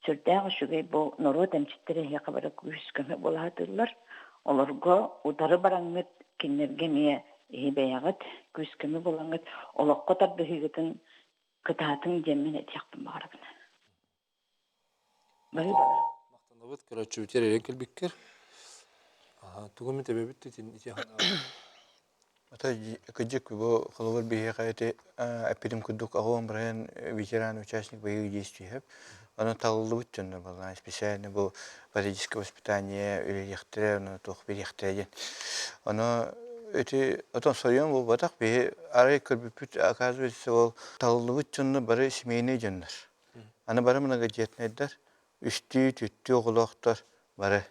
сүрдээх үчүгэй бу норуот эмчиттэрэ эһиэхэ бары күүс-көмө буола сатыыллар. Олорго утары бараҥҥыт кинилэргэ эмиэ эһи бэйэҕит күүс-көмө буолаҥҥыт олоххо тардыһыыгытын кытаатыҥ диэммин этиэхпин баҕарабын. Махтанабыт көрөөччүбүтүгэр эрэн кэлбиккэр. Тугу эмит эбэбит ити Ата кыдьык бу холобур биһиэхэ ити эппитим курдук аҕам бырайан ветеран участник боевых действий Ону талыллыбыт дьоннор буоллаҕа специально бу политическое воспитание үлэлиэхтэрэ, ону туох бириэхтэрэ диэн. Ону ити отон сойуон буолбатах биһи арай көрбүппүт оказывается ол талыллыбыт дьоннор бары семейный дьоннор. Аны бары многодетнайдар, үстүү, түттүү оҕолоохтор бары.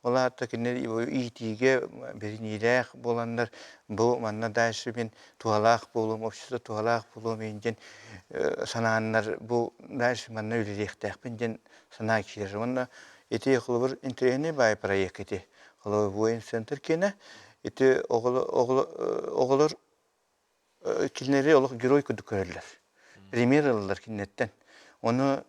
Ол аата кинилэр иитиигэ бэриниилээх буоланнар бу манна дальше мин туһалаах буолуом, общество туһалаах буолуом иһин диэн санааннар бу дальше манна үлэлиэхтээхпин диэн санаа киирэр. Уонна ити холобур интэриэһинэй баай проект ити. Холобур воин центр киэнэ ити оҕолор кинилэри олох герой курдук көрөллөр. Пример ылаллар кинилэртэн. Ону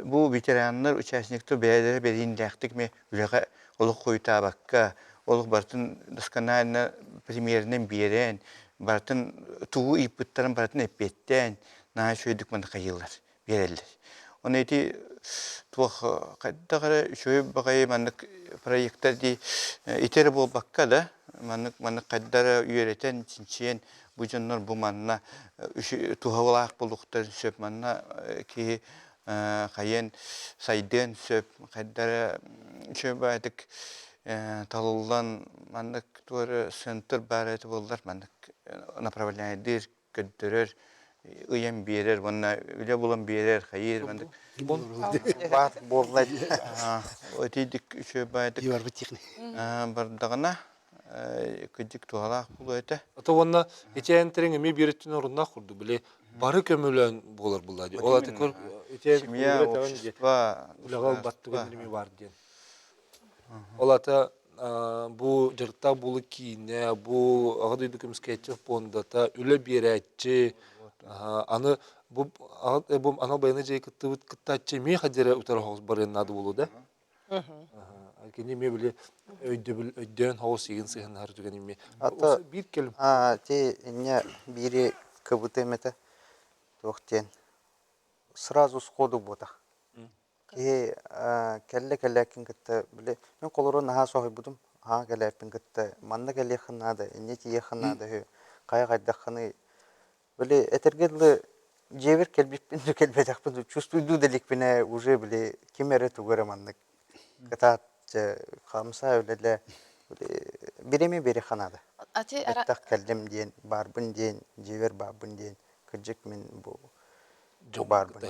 бу ветераннар, участниктар бэйэлэрэ бэрииннээхтик ме үлэҕэ олох хойутаабакка, олох барытын досконально примеринэн биэрэн, барытын тугу ыйыппыттарын барытын эппиэттээн, наһаа үчүгэйдик манна хайыыллар. биэрэллэр. Ону ити туох хайдах эрэ үчүгэй баҕайы маннык проектар дии ити эрэ буолбакка да маннык маннык хайда эрэ үөрэтэн чинчийэн бу дьоннор бу манна туһалаах буолуохтарын сөп манна киһи хайыан сайдыан сөп хайда эрэ үчүгэй баҕайытык талыллан маннык туох эрэ центр баар этэ буоллар маннык направляйдыыр көрдөрөр, ыйан биэрэр уонна үлэ булан биэрэр, хайыыр маннык Баат буолла Итийдик үчүгэй баайдык бардаҕына кырдьык туһалаах буолуо этэ. Ата уонна итиэнтериҥ эмиэ биир өттүнэн оруннаах курдук били бары көмөлөөн буолар булла дии. Ол аты көр итиэн Семья, общество, үлэҕэ ылбат түгэн эмиэ бар диэн. Ол ата бу дьарыктаах буолуу киинэ, бу Аҕа дойду көмүскээччи пуондата, үлэ биэрээччи, аны бу бу анал байыаннай дьайыы кыттыбыт кыттааччы эмиэ хадьара утары соҕус барыан наада буолуо да? Кини эмиэ били өйдөбүл өйдөөн соҕус игин сыһыаннаһар түгэн эмиэ. Ата биир кэлим. Аа, ти инньэ биири кыбытыам этэ. Туох диэн сразу сходу буотах. Киһи кэллэ кэлээккин кытта били мин холоро наһаа соһуйбутум аһаа кэлээппин кытта манна кэлиэххин наада инньэ тиийиэххин наада үһү хайа хайдаххыный били этэргэ дылы дьиэбэр кэлбиппин да кэлбэтэхпин да чувствуйдуу да иликпинэ уже били ким эрэ тугу эрэ маннык кытаат дьэ хамсаа үлэлээ били бириэмэ биэриэххэ наада бэттэх кэллим диэн баарбын диэн дьиэбэр баарбын диэн кырдьык мин бу баарбын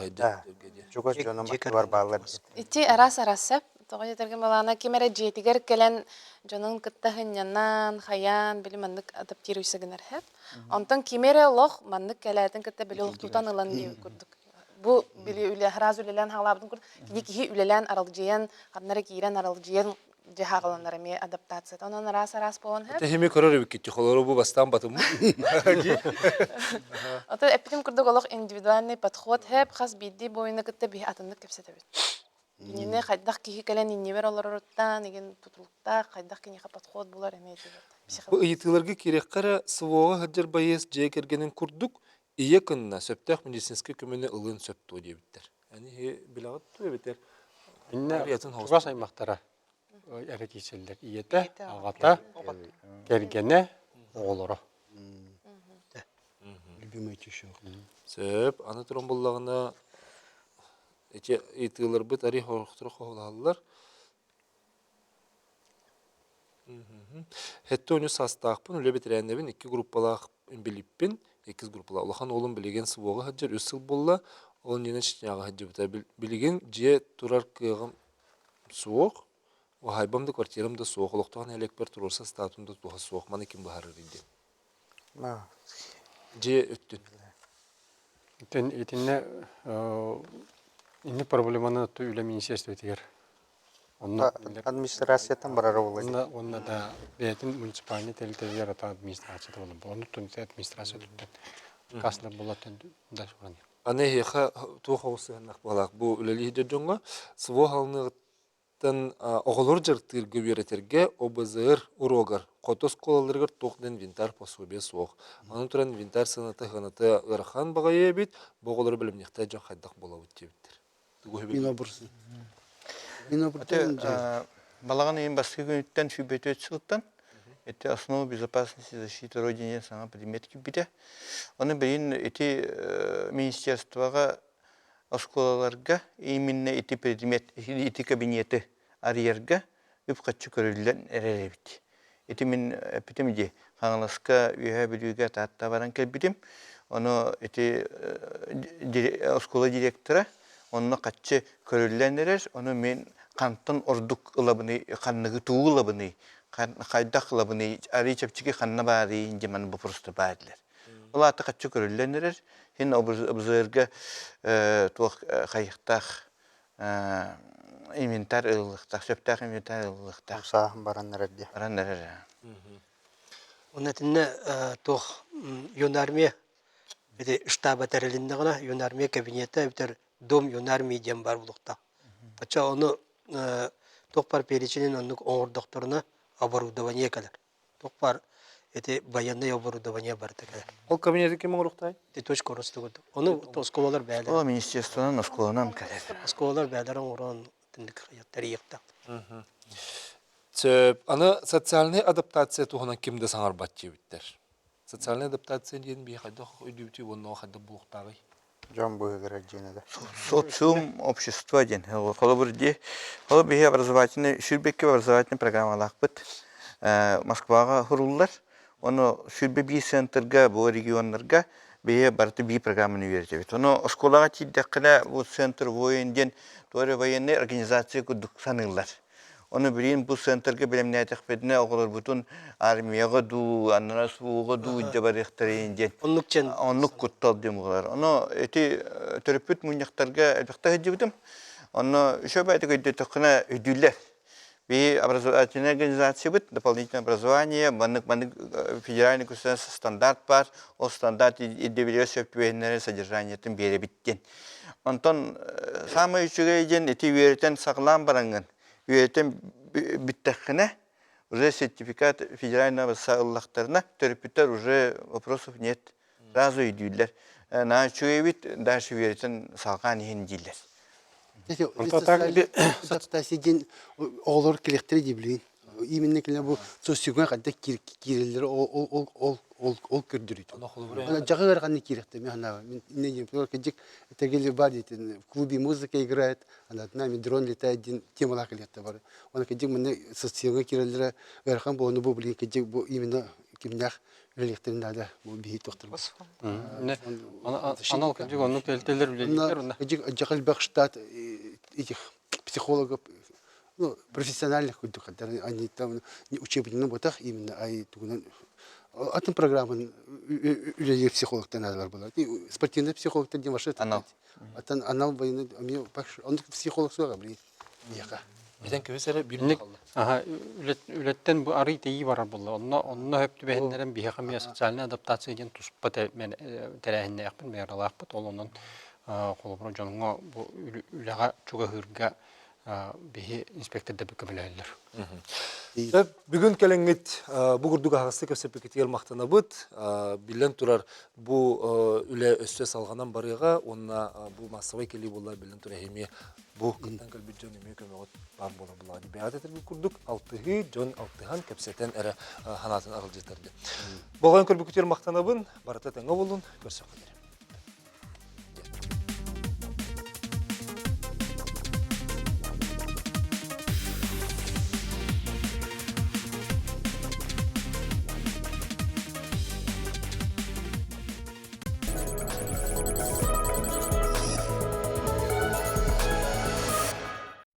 чугас дьонум аттыбар бааллар Ити араас-араас сөп. Тоҕо диэтэргин балаана ким эрэ дьиэтигэр кэлэн дьонун кытта сынньанан, хайаан, били маннык адаптируйса гынар сөп. Онтон ким эрэ олох маннык кэлээтин кытта били олох тутан ылан диэбит курдук. Бу били үлэ араас үлэлээн хаалаабытын курдук кини киһи үлэлээн аралдьыйан, ханна эрэ киирэн аралдьыйан дьэ хааланар эмиэ адаптацията. Онон араас-араас буолан сөп. Тэһими көрөр эбиккит холору бу бастаан батыммыт. Ото эппитим курдук олох индивидуальный подход хэп хас биирдии буойуну кытта биһи атыннык кэпсэтэбит. Кинини хайдах киһи кэлэн иннибэр олороруттан, игин тутулуктаах, хайдах киниэхэ подход булар эмиэ Бу ыйытыыларга киириэххэ эрэ СВО-ҕа сылдьар байыас дьиэ кэргэнин курдук ийэ кынна сөптөөх медицинскэй көмөнү ылыан сөп дуо диэбиттэр. Аны билэҕит дуо эбэтэр Иннэ чугас аймахтара эрэ киирсэллэр. Ийэтэ, аҕата, кэргэнэ, оҕолоро. Любимый чущук. Сөп. Аны туран буллаҕына ити ыйытыыларбыт арый хорохтору хоһулаһаллар. Хэттэ онньу саастаахпын, үлэ бэтэрээнэбин, икки группалаах инбэлииппин, иккис группалаах. Улахан уолум билигин СВО-ҕа сылдьар, үс сыл буолла, ол иннинэ Чечняҕа сылдьыбыта. Билигин дьиэ турар кыаҕым суох, уһаайбам да квартирам да суох, олохтоох нэһилиэкпэр туруорса статум да туһа суох, маны ким быһаарар диэн. Дьиэ өттүн. Итиннэ инник проблеманы үлэ министерствотыгар Онно администрацияттан барара буолла. Уонна уонна да бэйэтин муниципальный тэрилтэтигэр ата администрацията буолан оннуттан администрация туттан кассалар буолаттан да суран. Аны эһиэхэ туох оҕус сыһыаннаах буолаах бу үлэлиир дьоҥҥо СВО халыныгыттан оҕолор дьарыктыырга үөрэтэргэ ОБЗР уруогар хоту оскуолаларыгар туох да инвентарь пособие суох. Аны туран инвентарь сыаната сыаната ыарахан баҕайы эбит, бу оҕолору бэлэмниэхтээх дьон хайдах буолабыт диэбиттэр. Балаҕан ыйын бастакы күнүттэн сүүрбэ сылтан ити основа безопасности защиты Родины саҥа предмет киирбитэ. Ону билин ити министерствоҕа оскуолаларга именно ити предмет ити кабинеты арыйарга үп-харчы көрүллэн эрэр эбит. Ити мин эппитим дии, Хаҥаласка, Үөһээ Бүлүүгэ, Таатта баран кэлбитим. Ону ити оскуола директора онно хаччы көрүллэн эрэр, ону мин хантан ордук ылабыный, ханныгы тугу ылабыный, хайдах ылабыный, арый чэпчэки ханна баарый диэн маны боппуруоста баар этилэр. Ол аата хаччы көрүллэн эрэр, син обзорга туох хайыахтаах инвентарь ылыллыахтаах, сөптөөх инвентарь ылыллыахтаах. Сааһын баран эрэр дии. Баран эрэр. Уонна итиннэ туох юнармия ити штаба тэрилиннэҕинэ юнармия кабинета эбэтэр дом юнармии диэн баар буолуохтаах. Оччо ону туох баар переченин оннук оҥордохторуна оборудование кэлэр. Туох баар ити военное оборудование барыта кэлэр. Ол кабинеты ким оҥоруохтай? Ити точка роста курдук. Ону оскуолалар бээлэр. Ол министерствонан оскуоланан кэлэр. Оскуолалар бээлэр оҥорон итинник тэрийиэхтээх. Сөп. Аны социальнай адаптация туһунан ким да саҥарбат диэбиттэр. Социальная адаптация диэн биһи хайдах өйдүүбүтүй уонна хайдах буолуохтааҕый? Дьон быыһыгар дьиэн этэ. Социум общество диэн. Холобур дии. Холобур биһи образовательный сүүрбэкки образовательный программалаахпыт. Москваҕа суруллар. Ону 21 центрга, бу регионнарга биһи барыта биир программаны үөрэтэбит. Ону оскуолаҕа тиийдэххинэ бу центр воин диэн туора военный организация курдук саныыллар. Ону билигин бу центрга бэлэмнээтэхпитинэ оҕолорбутун армияҕа дуу, аннара СВО-ҕа дуу илдьэ барыахтарын диэн Оннук диэн оннук куттал диэн буолар. Ону ити төрөппүт мунньахтарга элбэхтэ сылдьыбытым. Онно үчүгэй баҕайытык өйдөтөххүнэ өйдүүллэр. Биһи образовательная организациябыт, дополнительное образование, маннык маннык федеральный государственный стандарт баар, ол стандарт ирдэбилигэр сөп түбэһиннэрэр содержаниетын биэрэбит диэн. Онтон саамай үчүгэй диэн ити үөрэтэн саҕалаан бараҥҥын, үөрэтэн бүттэххинэ, уже сертификат федерального ыллахтарына, төрөппүттэр уже вопросов нет, сразу өйдүүллэр. Наһаа үчүгэй эбит, дальше үөрэтэн салҕаан иһин дииллэр. Сидин оҕолор кэлиэхтэрэ дии билигин. Именно кинилэр бу социумҥа хайдах киирэллэр ол ол ол ол ол көрдөрүүтэ. Дьаҕы ыараханнык киирэхтэ мин санаабар. Мин иннэ диэн кырдьык этэргили бар диэтин в клубе музыка играет, над нами дрон летает диэн темалаах кэлиэхтэ бар. Оны кырдьык манна социумҥа киирэллэрэ ыарахан буолуну бу билигин кырдьык бу именно кимнээх үлэлиэхтэрин наада бу биһи тохторбут. Анал кырдьык оннук тэрилтэлэр үлэлииллэр онно. Кырдьык элбэх штат этих психологов ну, профессиональных курдук они там учебнигынан ботах именно ай тугунан атын программан үлэлиир психологтар наадалар буолар. Спортивный психологтар диэн вообще Анал. Атын анал военный он психолог суоҕа билигин миэхэ. Этэн кэбис эрэ биир хаалла. Аха, үлэттэн бу арый тэйии барар буолла. Онно онно хөп түбэһиннэрэн биһиэхэ эмиэ социальная адаптация диэн туспа тэрээһиннээхпин, мэралаахпыт. Ол онон холобура дьоҥҥо бу үлэҕэ чугаһыырга. Биһи инспектордар көмөлөһөллөр. Бүгүн кэлэҥҥит бу курдук аһаҕастык кэпсэппиккитигэр махтанабыт. Биллэн турар, бу үлэ өссө салҕанан барыаҕа уонна бу массовай кэлии буолла биллэн турар эмиэ бу кыттан кэлбит дьон эмиэ көмөҕүт баар буола булаа бэйэҕит этэргит курдук алтыһыы дьон алтыһан кэпсэтэн эрэ санаатын аралдьытар диэн. Болҕойон көрбүккүтүгэр махтанабын. Барыта тэҥҥэ буоллун. Көрсөххө диэри.